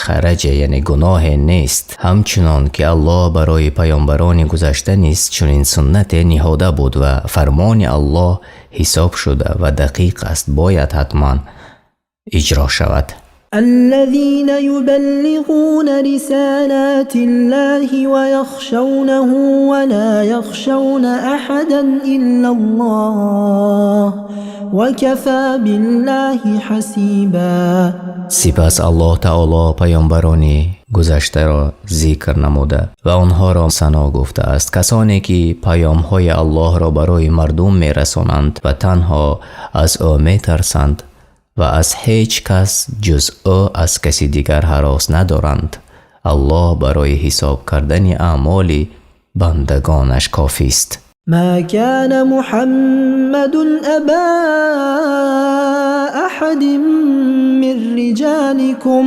хараҷе, яъне гуноҳе нест. Ҳамчунон ки Аллоҳ барои паёмбарони гузашта низ чунин суннате ниҳода буд ва фармони Аллоҳ ҳисоб шуда ва дақиқ аст, бояд ҳатман иҷро шавад. الذين يبلغون رسالات الله ويخشونه ولا يخشون أحدا إلا الله وكفى بالله حسيبا. Сипас Аллоҳ таоло паёмбарони гузаштаро зикр намуда ва онҳоро сано гуфтааст, касоне ки паёмҳои Аллоҳро барои мардум мерасонанд ва танҳо аз ӯ метарсанд ва аз ҳеҷ кас ҷуз ӯ аз каси дигар ҳарос надоранд. Аллоҳ барои ҳисоб кардани аъмоли бандагонаш кофист. ما كان محمد أبا أحد من رجالكم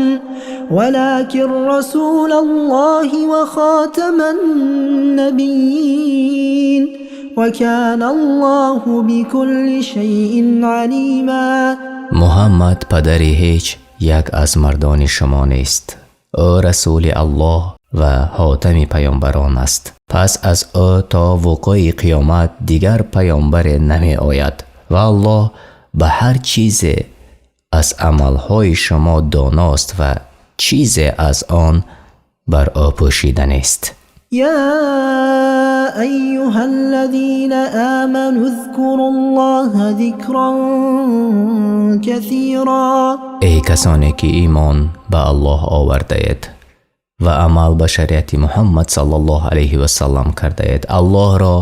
ولكن رسول الله وخاتم النبيين، وكان الله بكل شيء عليما. Муҳаммад падари ҳеҷ як аз мардони шумо нест. Ӯ расули Аллоҳ ва ҳотами паёмбарон аст. Пас аз ӯ то вуқӯи қиёмат дигар паёмбаре намеояд ва Аллоҳ ба ҳар чизе аз амалҳои шумо доност ва чизе аз он бар ӯ пӯшида нест. يا أيها الذين آمنوا اذكروا الله ذكرا كثيرا. Эй касоне ки имон ба Аллоҳ овардаед ва амал ба шариати Муҳаммад саллаллоҳу алайҳи васаллам кардаед, Аллоҳро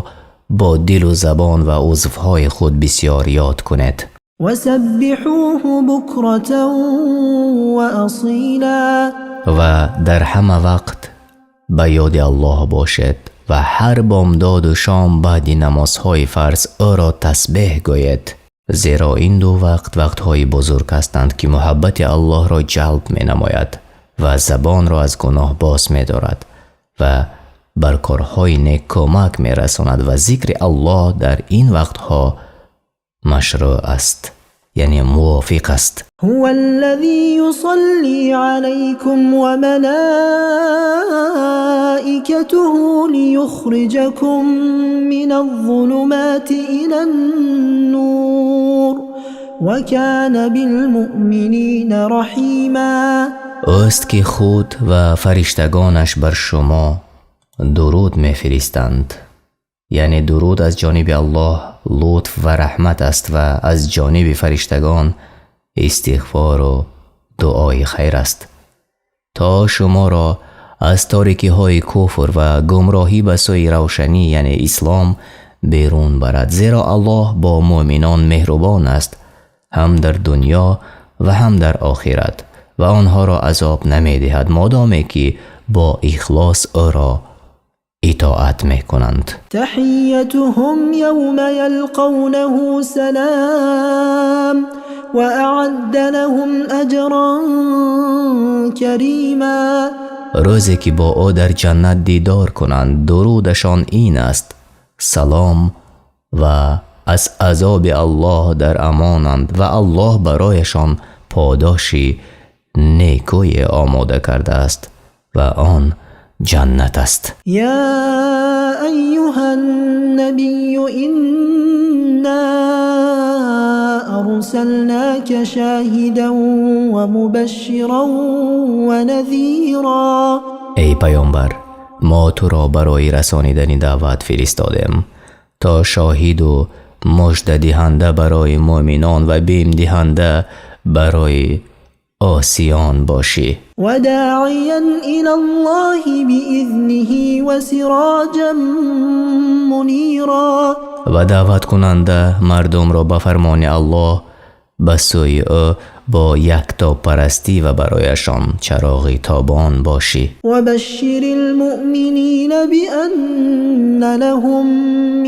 бо дилу забон ва узвҳои худ бисёр ёд кунед. وسبحوه بكرة وأصيلا. Ва дар ҳама вақт ба ёди Аллоҳ бошед ва ҳар бомдоду шом баъди намозҳои фарз ӯро тасбеҳ гӯед, зеро ин ду вақт вақтҳои бузург ҳастанд, ки муҳаббати Аллоҳро ҷалб менамояд ва забонро аз гуноҳ боз медорад ва Бар корҳои нек кӯмак мерасонад ва зикри Аллоҳ дар ин вақтҳо машрӯъ аст, яъне мувофиқ аст. هو الذي يصلي عليكم وملائكته ليخرجكم من الظلمات إلى النور وكان بالمؤمنين رحيما. Ӯст ки худ ва фариштагонаш бар шумо дуруд мефиристанд, яъне дуруд аз ҷониби Аллоҳ лутф ва раҳмат аст ва аз ҷониби фариштагон истиғфору дуои хайр аст, то шуморо аз торикиҳои куфр ва гумроҳӣ ба сӯи равшанӣ, яъне ислом, берун барад, зеро Аллоҳ бо муъминон меҳрубон аст ҳам дар дунё ва ҳам дар охират ва онҳоро азоб намедиҳад, модоме ки бо ихлос ӯро итоат мекунанд. تحيتهم يوم يلقونه سلام وأعد لهم أجرا كريما. Рӯзе ки бо ӯ дар ҷаннат дидор кунанд, дурудашон ин аст: салом, ва аз азоби Аллоҳ дар амонанд ва Аллоҳ барояшон подоши некӯе омода кардааст ва он ҷаннат аст. يا أيها النبي إنا أرسلناك شاهدا ومبشرا ونذيرا. Эй паёмбар, мо туро барои расонидани даъват фиристодем, то шоҳиду муждадиҳанда барои муъминон ва бимдиҳанда барои осиён бошӣ. وداعيا إلى الله بإذنه وسراجا منيرا. Ва даъваткунанда мардумро ба фармони Аллоҳ ба сӯи ӯ бо яктопарастӣ ва барояшон чароғи тобон бошӣ. وبشر المؤمنين بأن لهم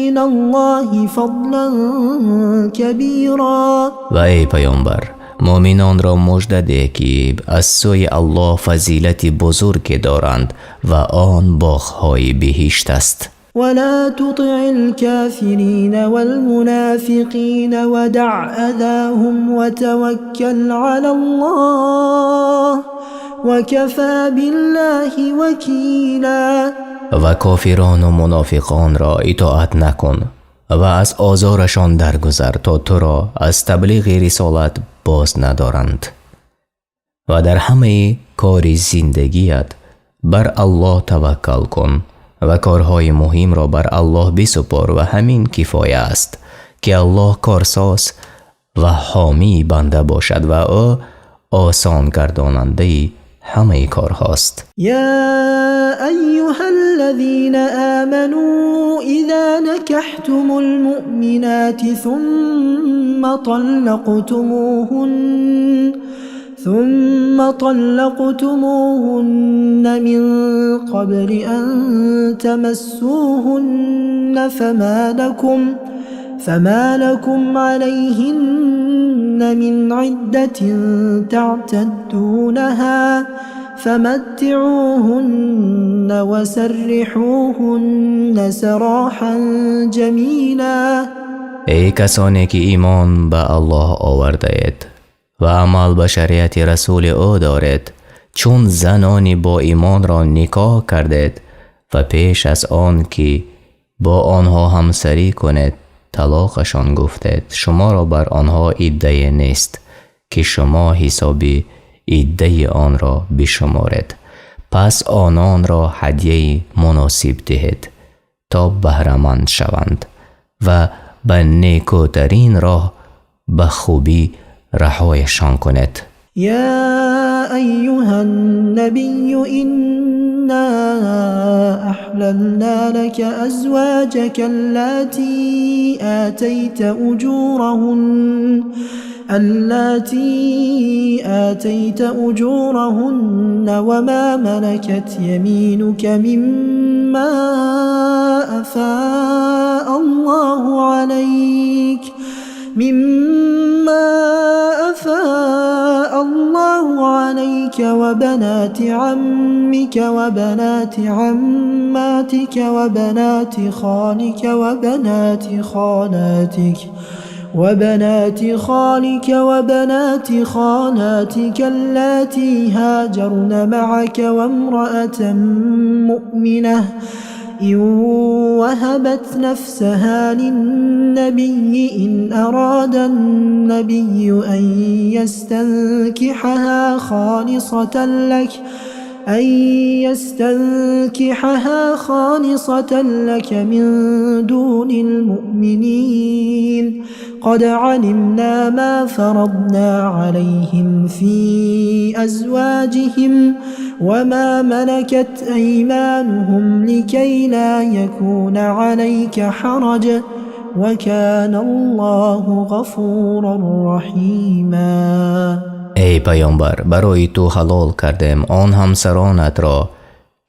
من الله فضلا كبيرا. Ва эй паёмбар, муъминонро мужда деҳ, ки аз сӯи Аллоҳ фазилати бузурге доранд ва он боғҳои биҳишт аст. ولا تطع الكافرين والمنافقين ودع أذاهم وتوكل على الله وكفى بالله وكيلا. Ва кофирону мунофиқонро итоат накун ва аз озорашон даргузар, то туро аз таблиғи рисолат боз надоранд, ва дар ҳамаи кори зиндагият бар Аллоҳ таваккал кун ва корҳои муҳимро бар Аллоҳ бисупор, ва ҳамин кифоя аст, ки Аллоҳ корсоз ва ҳомии банда бошад ва ӯ осонгардонандаи ҳамаи корҳост. يا أيها الذين آمنوا إذا نكحتم المؤمنات ثم طلقتموهن من قبل أن تمسوهن فما لكم عليهن من عدة تعتدونها فمتعوهن وسرحوهن سراحا جميلا. Эй касоне ки имон ба Аллоҳ овардаед ва амал ба шариати расули ӯ доред, чун занони боимонро никоҳ кардед ва пеш аз он ки бо онҳо ҳамсарӣ кунед талоқашон гуфтед, шуморо бар онҳо иддае нест, ки шумо ҳисоби иддаи онро бишуморед. Пас ононро ҳадияи муносиб диҳед, то баҳраманд шаванд, ва ба некӯтарин роҳ ба хубӣ раҳояшон кунед. يا أيها النبي إنا أحللنا لك أزواجك اللاتي آتيت أجورهن وما ملكت يمينك مما أفاء الله عليك وبنات عمك وبنات عماتك وبنات خالك وبنات خالك وبنات خالاتك اللاتي هاجرن معك وامرأة مؤمنة إن وهبت نفسها للنبي إن أراد النبي أن يستنكحها خالصة لك من دون المؤمنين قد علمنا ما فرضنا عليهم في أزواجهم وما ملكت أيمانهم لكي لا يكون عليك حرج وكان الله غفورا رحيما. Эй паёмбар, барои ту ҳалол кардем он ҳамсаронатро,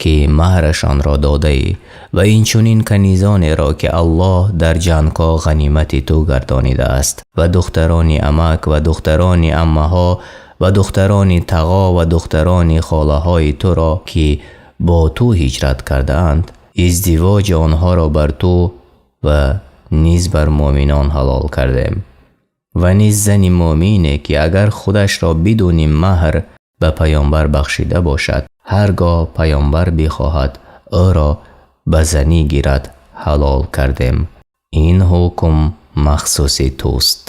ки маҳрашонро додаӣ, ва инчунин канизонеро, ки Аллоҳ дар ҷангҳо ғанимати ту гардонидааст, ва духтарони амак ва духтарони аммаҳо ва духтарони тағо ва духтарони холаҳои туро, ки бо ту ҳиҷрат кардаанд. Издивоҷи онҳоро бар ту ва низ бар муъминон ҳалол кардем ва низ зани муъмине, ки агар худашро бидуни маҳр ба паёмбар бахшида бошад, ҳаргоҳ паёмбар бихоҳад ӯро ба занӣ гирад, ҳалол кардем. Ин ҳукм махсуси туст,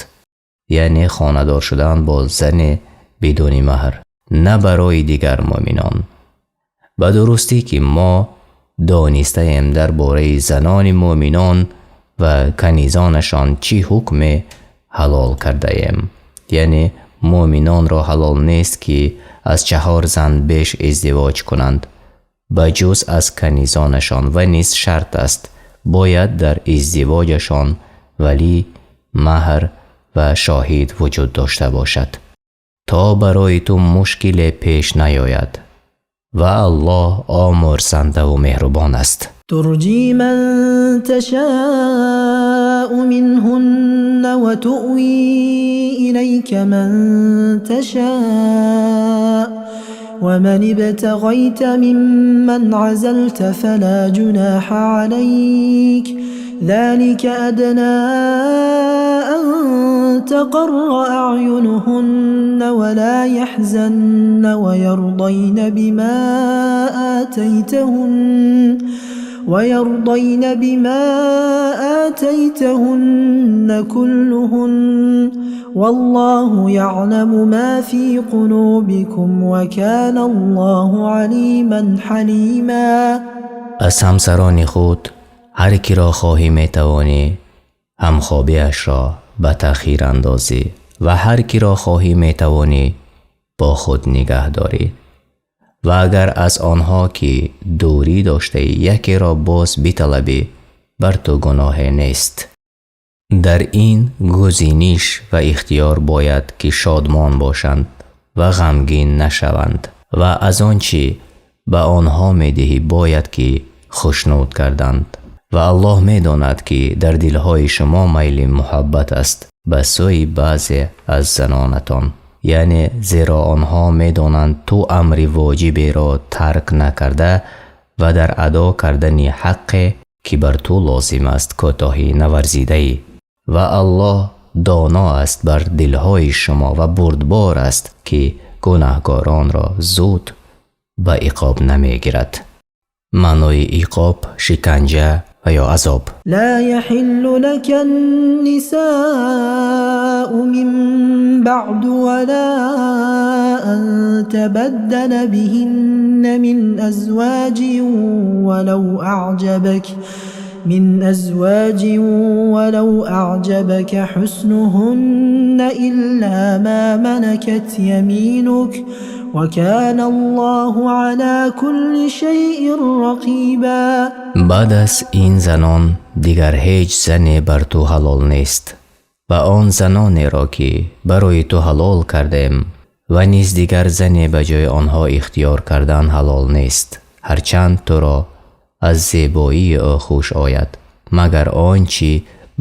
яъне хонадор шудан бо зане бидуни маҳр, на барои дигар муъминон. Ба дурустӣ, ки мо донистаем дар бораи занони муъминон ва канизонашон чӣ ҳукме ҳалол кардаем, яъне муъминонро ҳалол нест, ки аз чаҳор зан беш издивоҷ кунанд, ба ҷуз аз канизонашон, ва низ шарт аст, бояд дар издивоҷашон валӣ, маҳр ва шоҳид вуҷуд дошта бошад, то барои ту мушкиле пеш наёяд, ва Аллоҳ омӯрзандаву меҳрубон аст. ترجي من تشاء منهن وتؤوي إليك من تشاء ومن ابتغيت ممن عزلت فلا جناح عليك ذلك أدنى أن تقر أعينهن ولا يحزن ويرضين بما آتيتهن كلهن والله يعلم ما في قلوبكم وكان الله عليما حليما. Аз ҳамсарони худ ҳар киро хоҳӣ, метавонӣ ҳамхобиашро ба таъхир андозӣ ва ҳар киро хоҳӣ, метавонӣ бо худ нигаҳ дорӣ. Ва агар аз онҳо, ки дурӣ доштаӣ, якеро боз биталабӣ, бар ту гуноҳе нест. Дар ин гузиниш ва ихтиёр бояд ки шодмон бошанд ва ғамгин нашаванд ва аз он чӣ ба онҳо медиҳӣ, бояд ки хушнуд гарданд. Ва Аллоҳ медонад, ки дар дилҳои шумо майли муҳаббат аст ба сӯи баъзе аз занонатон, яъне зеро онҳо медонанд, ту амри воҷиберо тарк накарда ва дар адо кардани ҳаққе, ки бар ту лозим аст, кӯтоҳӣ наварзидаӣ. Ва Аллоҳ доно аст бар дилҳои шумо ва бурдбор аст, ки гунаҳкоронро зуд ба иқоб намегирад. Маънои иқоб — шиканҷа ва ё азоб. لا يحل لك النساء من بعد ولا أن تبدل بهن من أزواج ولو أعجبك حسنهن إلا ما ملكت يمينك وكان الله على كل شيء رقيبا. Баъд аз ин занон дигар ҳеҷ зане бар ту ҳалол нест ва он занонеро, ки барои ту ҳалол кардем, ва низ дигар зане ба ҷои онҳо ихтиёр кардан ҳалол нест, ҳарчанд туро аз зебоии ӯ хуш ояд, магар он чӣ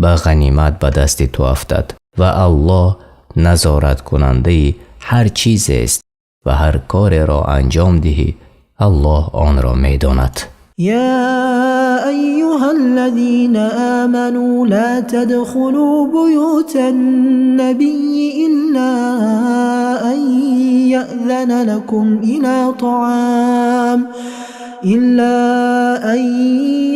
ба ғанимат ба дасти ту афтад. Ва Аллоҳ назораткунандаи ҳар чизест. Ва ҳар кореро анҷом диҳӣ, Аллоҳ онро медонад. يا أيها الذين آمنوا لا تدخلوا بيوت النبي إلا أن يأذن لكم إلى طعام إلا أن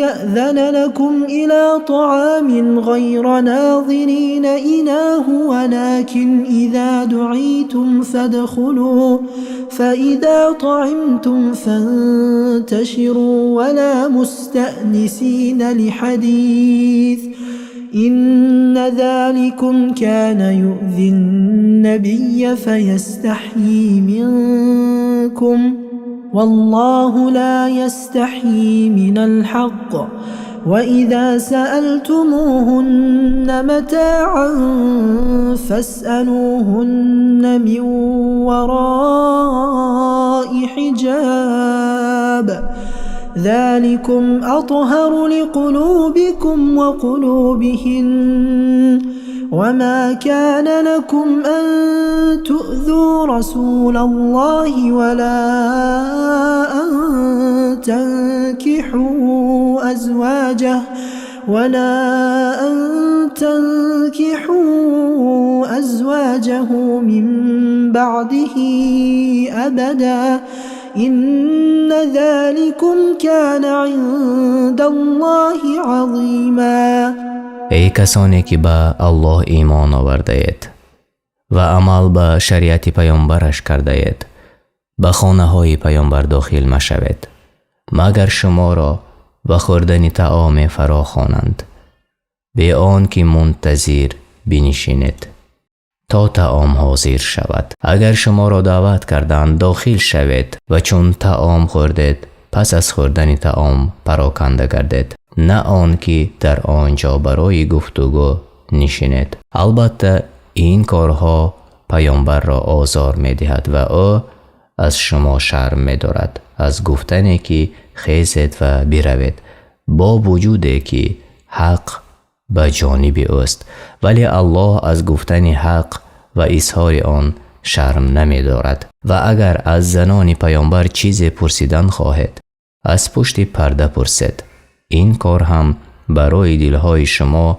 يأذن لكم إلى طعام غير ناظرين إناه ولكن إذا دعيتم فادخلوا فإذا طعمتم فانتشروا ولا مستأنسين لحديث إن ذلكم كان يؤذي النبي فيستحيي منكم والله لا يستحيي من الحق وإذا سألتموهن متاعا فاسألوهن من وراء حجاب ذلكم أطهر لقلوبكم وقلوبهن وما كان لكم أن تؤذوا رسول الله ولا أن تنكحوا أزواجه ولا أن تنكحوا أزواجه من بعده أبدا إن ذلكم كان عند الله عظيما. Эй касоне ки ба Аллоҳ имон овардаед ва амал ба шариати паёмбараш кардаед, ба хонаҳои паёмбар дохил машавед, магар шуморо ба хӯрдани таоме фаро хонанд, бе он ки мунтазир бинишинед то таом ҳозир шавад. Агар шуморо даъват карданд, дохил шавед ва чун таом хӯрдед, пас аз хӯрдани таом пароканда гардед, на он ки дар он ҷо барои гуфтугӯ нишинед. Албатта, ин корҳо паёмбарро озор медиҳад ва ӯ аз шумо шарм медорад аз гуфтане ки хезед ва биравед, бо вуҷуде ки ҳақ ба ҷониби ӯст, вале Аллоҳ аз гуфтани ҳақ ва изҳори он шарм намедорад. Ва агар аз занони паёмбар чизе пурсидан хоҳед, аз пушти парда пурсед. Ин кор ҳам барои дилҳои шумо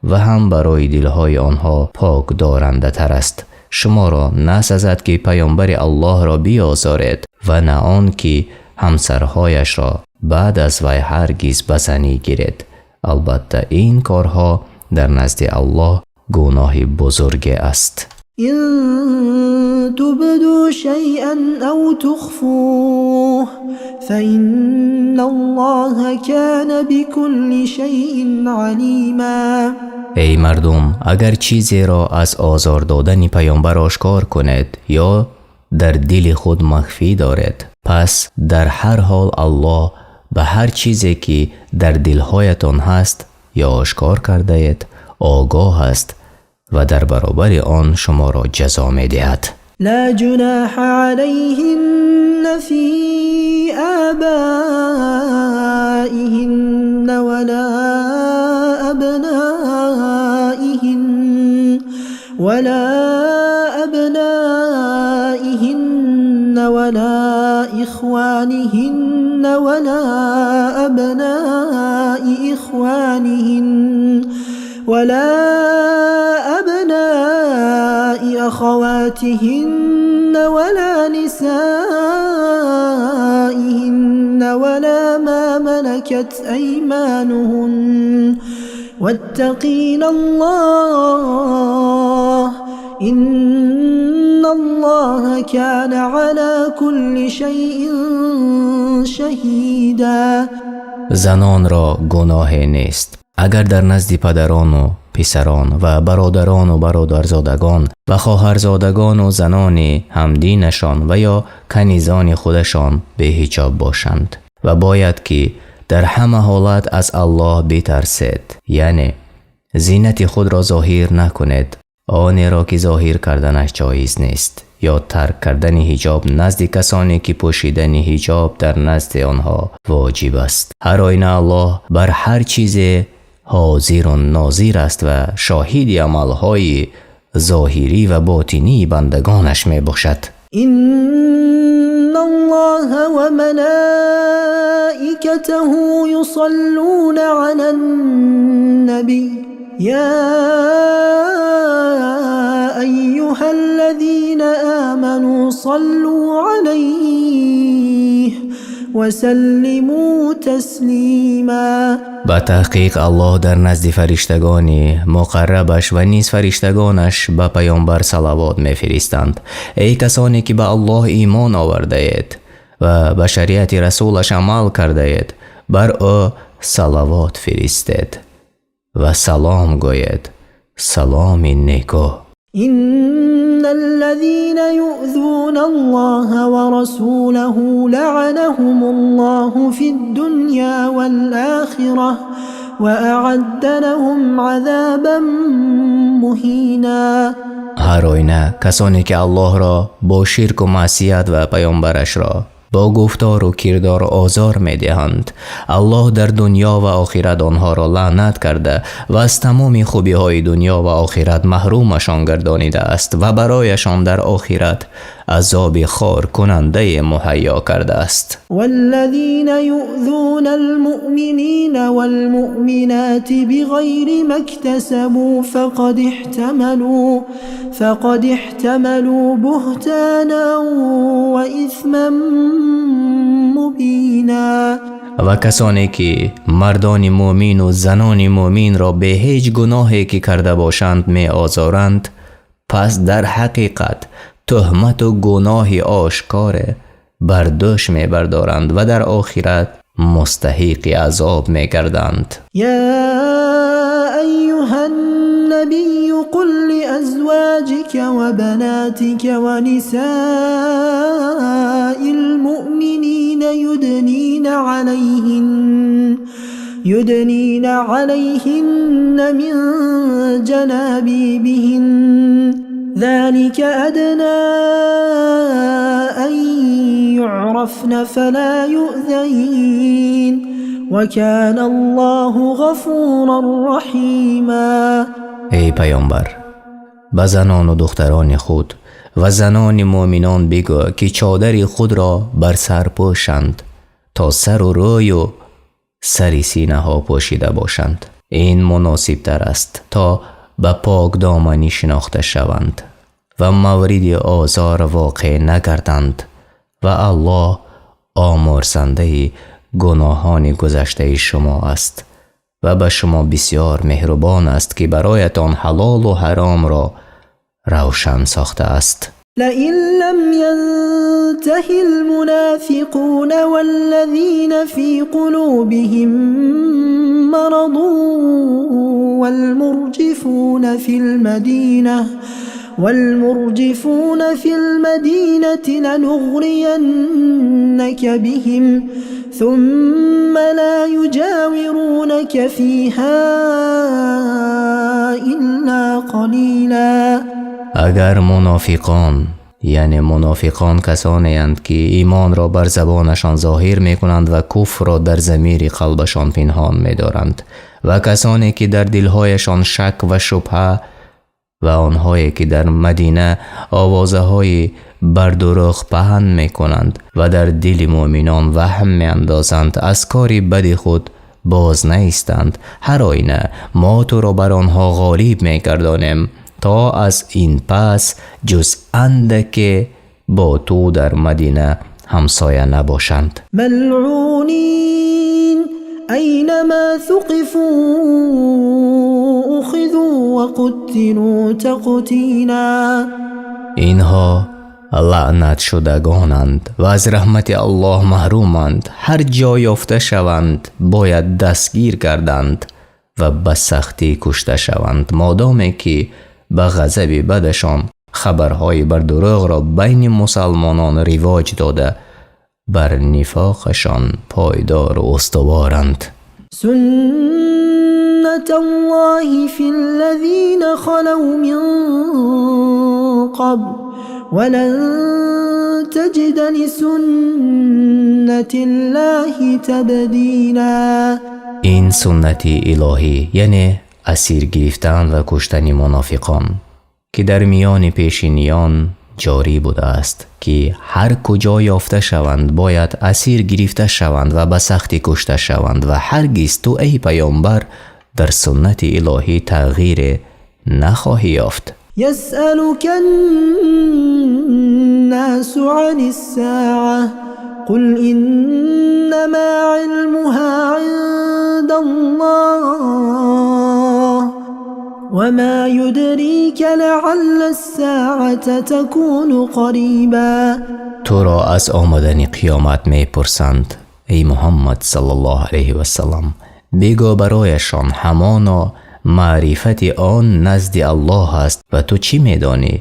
ва ҳам барои дилҳои онҳо покдорандатар аст. Шуморо насазад ки паёмбари Аллоҳро биозоред ва на он ки ҳамсарҳояшро баъд аз вай ҳаргиз ба занӣ гиред. Албатта, ин корҳо дар назди Аллоҳ гуноҳи бузурге аст. إن تبدوا شيئا أو تخفوه فإن الله كان بكل شيء عليما. Эй мардум, агар чизеро аз озор додани паёмбар ошкор кунед ё дар дили худ махфӣ доред, пас дар ҳар ҳол Аллоҳ ба ҳар чизе ки дар дилҳоятон ҳаст ё ошкор кардаед, огоҳ аст ва дар баробари он шуморо ҷазо медиҳад. لا جناح عليهن في آبائهن ولا أبنائهن ولا أبنائهن ولا إخوانهن ولا أبناء إخوانهن ولا أبناء أخواتهن ولا نسائهن ولا ما ملكت أيمانهن واتقين الله إن الله كان على كل شيء شهيدا. Занонро гуноҳе нест, агар дар назди падарону писарон ва бародарону бародарзодагон ва хоҳарзодагону занони ҳамдинашон ва ё канизони худашон беҳиҷоб бошанд. Ва бояд ки дар ҳама ҳолат аз Аллоҳ битарсед, яъне зинати худро зоҳир накунед, онеро ки зоҳир карданаш ҷоиз нест, ё тарк кардани ҳиҷоб назди касоне ки пӯшидани ҳиҷоб дар назди онҳо воҷиб аст. Ҳар оина Аллоҳ бар ҳар чизе ҳозиру нозир аст ва шоҳиди амалҳои зоҳирӣ ва ботинии бандагонаш мебошад. إن الله وملائكته يصلون على النبي يا أيها الذين آمنوا صلوا عليه وسلموا تسليما. Ба таҳқиқ, Аллоҳ дар назди фариштагони муқаррабаш ва низ фариштагонаш ба паёмбар салавот мефиристанд. Эй касоне ки ба Аллоҳ имон овардаед ва ба шариати расулаш амал кардаед, бар ӯ салавот фиристед ва салом гӯед, саломи некӯ. إن الذين يؤذون الله ورسوله لعنهم الله في الدنيا والآخرة وأعد لهم عذابا مهينا. Ҳар оина, касоне ки Аллоҳро бо ширку маъсият ва паёмбарашро бо гуфтору кирдор озор медиҳанд, Аллоҳ дар дунё ва охират онҳоро лаънат карда ва аз тамоми хубиҳои дунё ва охират маҳрумашон гардонидааст ва барояшон дар охират азоби хоркунандае муҳайё кардааст. والذين يؤذون المؤمنين والمؤمنات بغير ما اكتسبوا فقد احتملوا بهتانا وإثما مبينا. Ва касоне ки мардони мӯмину занони мӯминро бе ҳеҷ гуноҳе ки карда бошанд меозоранд, пас дар ҳақиқат тӯҳмату гуноҳи ошкоре бар дӯш мебардоранд ва дар охират мустаҳиқи азоб мегарданд. يا أيها النبي قل لأزواجك وبناتك ونساء المؤمنين يدنين عليهن من جلابيبهن، ذلك أدنى أن يعرفن فلا يؤذين، وكان الله غفورا رحيما. Эй паёмбар, ба занону духтарони худ ва занони мӯминон бигӯ, ки чодари худро бар сар пӯшанд, то сару рӯю сари синаҳо пӯшида бошанд. Ин муносибтар аст, то ба покдоманӣ шинохта шаванд ва мавриди озор воқеъ нагарданд, ва Аллоҳ омӯрзандаи гуноҳони гузаштаи шумо аст ва ба шумо бисёр меҳрубон аст, ки бароятон ҳалолу ҳаромро равшан сохтааст. لئن لم ينته المنافقون والذين في قلوبهم مرض والمرجفون في المدينة لنغرينك بهم ثم لا يجاورونك فيها إلا قليلا. Агар мунофиқон, яъне мунофиқон касонеанд, ки имонро бар забонашон зоҳир мекунанд ва куфрро дар замири қалбашон пинҳон медоранд, ва касоне ки дар дилҳояшон шак ва шубҳа, ва онҳое ки дар Мадина овозаҳои бардурӯғ паҳн мекунанд ва дар дили мӯминон ваҳм меандозанд, аз кори бади худ боз наистанд, ҳар оина мо туро бар онҳо ғолиб мегардонем, то аз ин пас ҷуз андаке бо ту дар Мадина ҳамсоя набошанд. ملعونين أينما ثقفوا أخذوا وقتلوا تقتيلا. Инҳо лаънатшудагонанд ва аз раҳмати Аллоҳ маҳруманд. Ҳар ҷо ёфта шаванд, бояд дастгир гарданд ва ба сахтӣ кушта шаванд, модоме ки ба ғазаби бадашон хабарҳои бардурӯғро байни мусалмонон ривоҷ дода, бар нифоқашон пойдору устуворанд. سنة الله في الذين خلوا من قبل، ولن تجد لسنة الله تبديلا. Ин суннати илоҳӣ, яъне асир гирифтан ва куштани мунофиқон, ки дар миёни пешиниён Ҷорӣ будааст, ки ҳар куҷо ёфта шаванд, бояд асир гирифта шаванд ва ба сахтӣ кушта шаванд ва ҳаргиз ту эй паёмбар дар суннати илоҳӣ тағйире нахоҳӣ ёфт. يسألك الناس عن الساعة قل إنما علمها عند الله وما يدريك لعل الساعة تكون قريبا. Туро аз омадани қиёмат мепурсанд, эй Муҳаммад саллаллоҳу алайҳи васаллам. Бигӯ барояшон: ҳамоно маърифати он назди Аллоҳ аст ва ту чӣ медонӣ,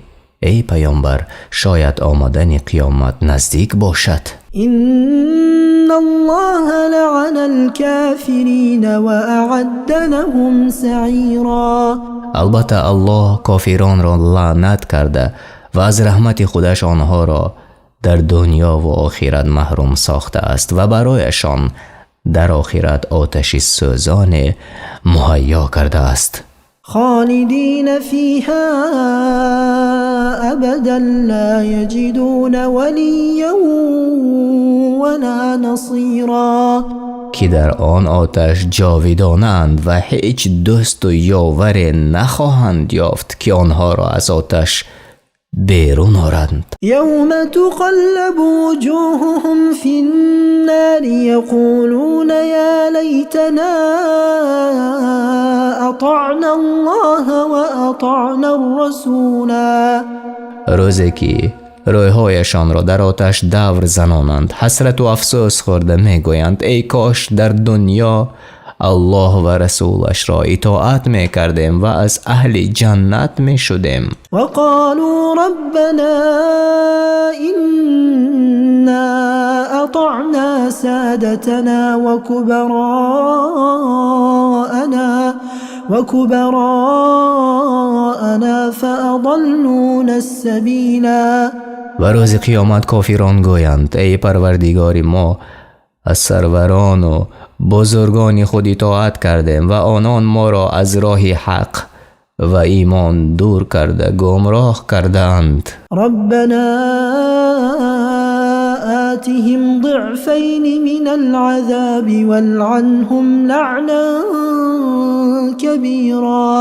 эй паёмбар, шояд омадани қиёмат наздик бошад. إن الله لعن الكافرين وأعد لهم سعيرا. Албатта, Аллоҳ кофиронро лаънат карда ва аз раҳмати худаш онҳоро дар дунё ва охират маҳрум сохтааст ва барояшон дар охират оташи сӯзоне муҳайё кардааст. خالدين فيها أبدا لا يجدون وليا ولا نصيرا. Ки дар он оташ ҷовидонаанд ва ҳеҷ дӯсту ёваре нахоҳанд ёфт, ки онҳоро аз оташ берун оранд. يوم تقلب وجوههم في النار يقولون يا ليتنا أطعنا الله وأطعنا الرسولا. Рӯзе ки рӯйҳояшонро дар оташ давр занонанд, ҳасрату афсӯс хӯрда мегӯянд: эй кош дар дунё Аллоҳ ва расулашро итоат мекардем ва аз аҳли ҷаннат мешудем. وقالوا ربنا إنا أطعنا سادتنا وكبراءنا فأضلونا السبيلا. Ва рӯзи қиёмат кофирон гӯянд: эй Парвардигори мо, аз сарварону бузургони худ итоат кардем ва онон моро аз роҳи ҳақ ва имон дур карда, гумроҳ кардаанд. ربنا آتهم ضعفين من العذاب والعنهم لعنا كبيرا.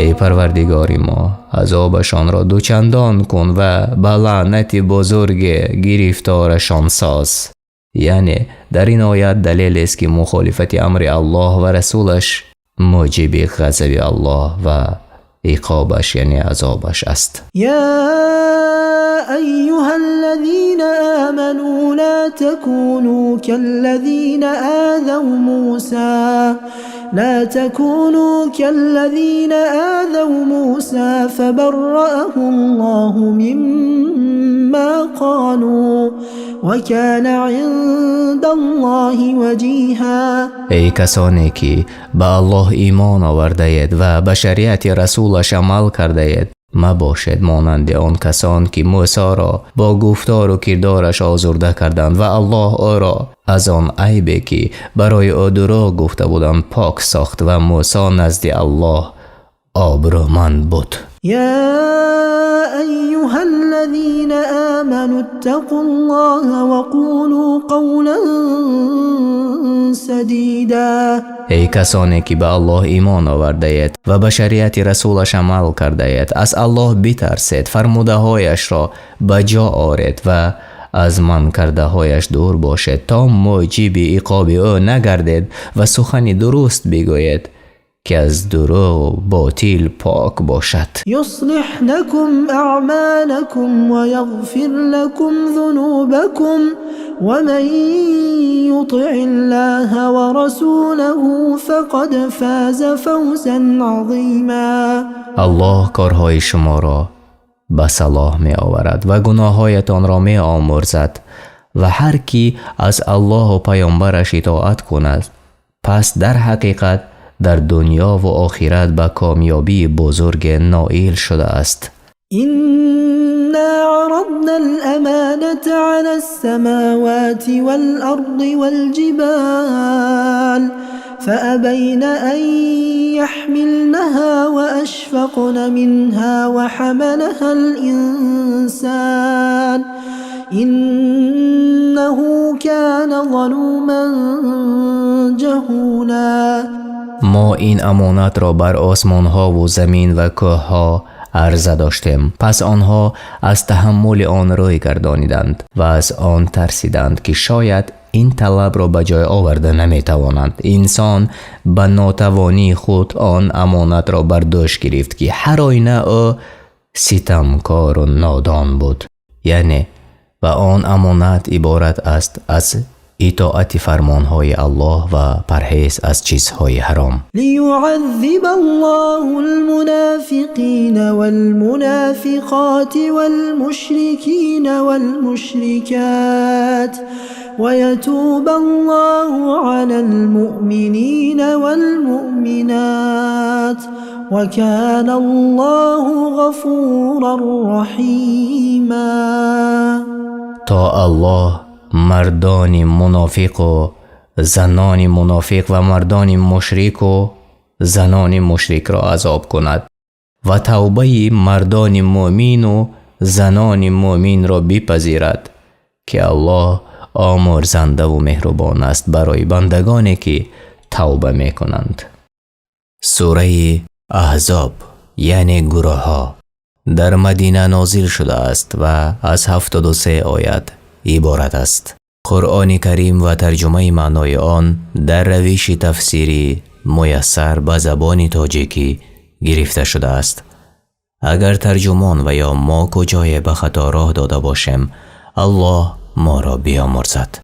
Эй Парвардигори мо, азобашонро дучандон кун ва ба лаънати бузурге гирифторашон соз. Яъне дар ин оят далелест, ки мухолифати амри Аллоҳ ва расулаш мӯҷиби ғазаби Аллоҳ ва иқобаш, яъне азобаш аст. يا أيها الذين آمنوا لا تكونوا كالذين آذوا موسى فبرأه الله مما قالوا وكان عند الله وجيها. Эй касоне ки ба Аллоҳ имон овардаед ва ба шариати расулаш амал кардаед, мабошед монанди он касон, ки Мӯсоро бо гуфтору кирдораш озурда карданд ва Аллоҳ ӯро аз он айбе, ки барои ӯ дурӯғ гуфта буданд, пок сохт ва Мӯсо назди Аллоҳ обрӯманд буд. يا أيها الذين آمنوا اتقوا الله وقولوا قولا سديدا. Эй касоне ки ба Аллоҳ имон овардаед ва ба шариати расулаш амал кардаед, аз Аллоҳ битарсед, фармудаҳояшро ба ҷо оред ва аз манъкардаҳояш дур бошед, то мӯҷиби иқоби ӯ нагардед ва сухани дуруст бигӯед, ки аз дурӯғу ботил пок бошад. يصلح لكم أعمالكم ويغفر لكم ذنوبكم ومن يطع الله ورسوله فقد فاز فوزا عظيما. Аллоҳ корҳои шуморо ба салоҳ меоварад ва гуноҳҳоятонро меомӯрзад ва ҳар кӣ аз Аллоҳу паёмбараш итоат кунад, пас дар ҳақиқат дар дунёву охират ба комёбии бузурге ноил шудааст. إنا عرضنا الأمانة على السماوات والأرض والجبال فأبين أن يحملنها وأشفقن منها وحملها الإنسان. الإنسان إنه كان ظلوما جهولا. Мо ин амонатро бар осмонҳову замин ва кӯҳҳо арза доштем, пас онҳо аз таҳаммули он рӯй гардониданд ва аз он тарсиданд, ки шояд ин талабро ба ҷой оварда наметавонанд. Инсон ба нотавонии худ он амонатро бар дӯш гирифт, ки ҳар оина ӯ ситамкору нодон буд. Яъне ва он амонат иборат аст аз итоати фармонҳои Аллоҳ ва парҳез аз чизҳои ҳаром. ليعذب الله المنافقين والمنافقات والمشركين والمشركات ويتوب الله على المؤمنين والمؤمنات وكان الله غفورا رحيما. То Аллоҳ мардони мунофиқу занони мунофиқ ва мардони мушрику занони мушрикро азоб кунад ва тавбаи мардони мӯъмину занони мӯъминро бипазирад, ки Аллоҳ омӯрзандаву меҳрубон аст барои бандагоне, ки тавба мекунанд. Сураи Аҳзоб, яъне гурӯҳҳо, дар Мадина нозил шудааст ва аз 73 оят иборат аст. Қуръони Карим ва тарҷумаи маънои он дар равиши тафсири муяссар ба забони тоҷикӣ гирифта шудааст. Агар тарҷумон ва ё мо куҷое ба хато роҳ дода бошем, Аллоҳ моро биёмурзад.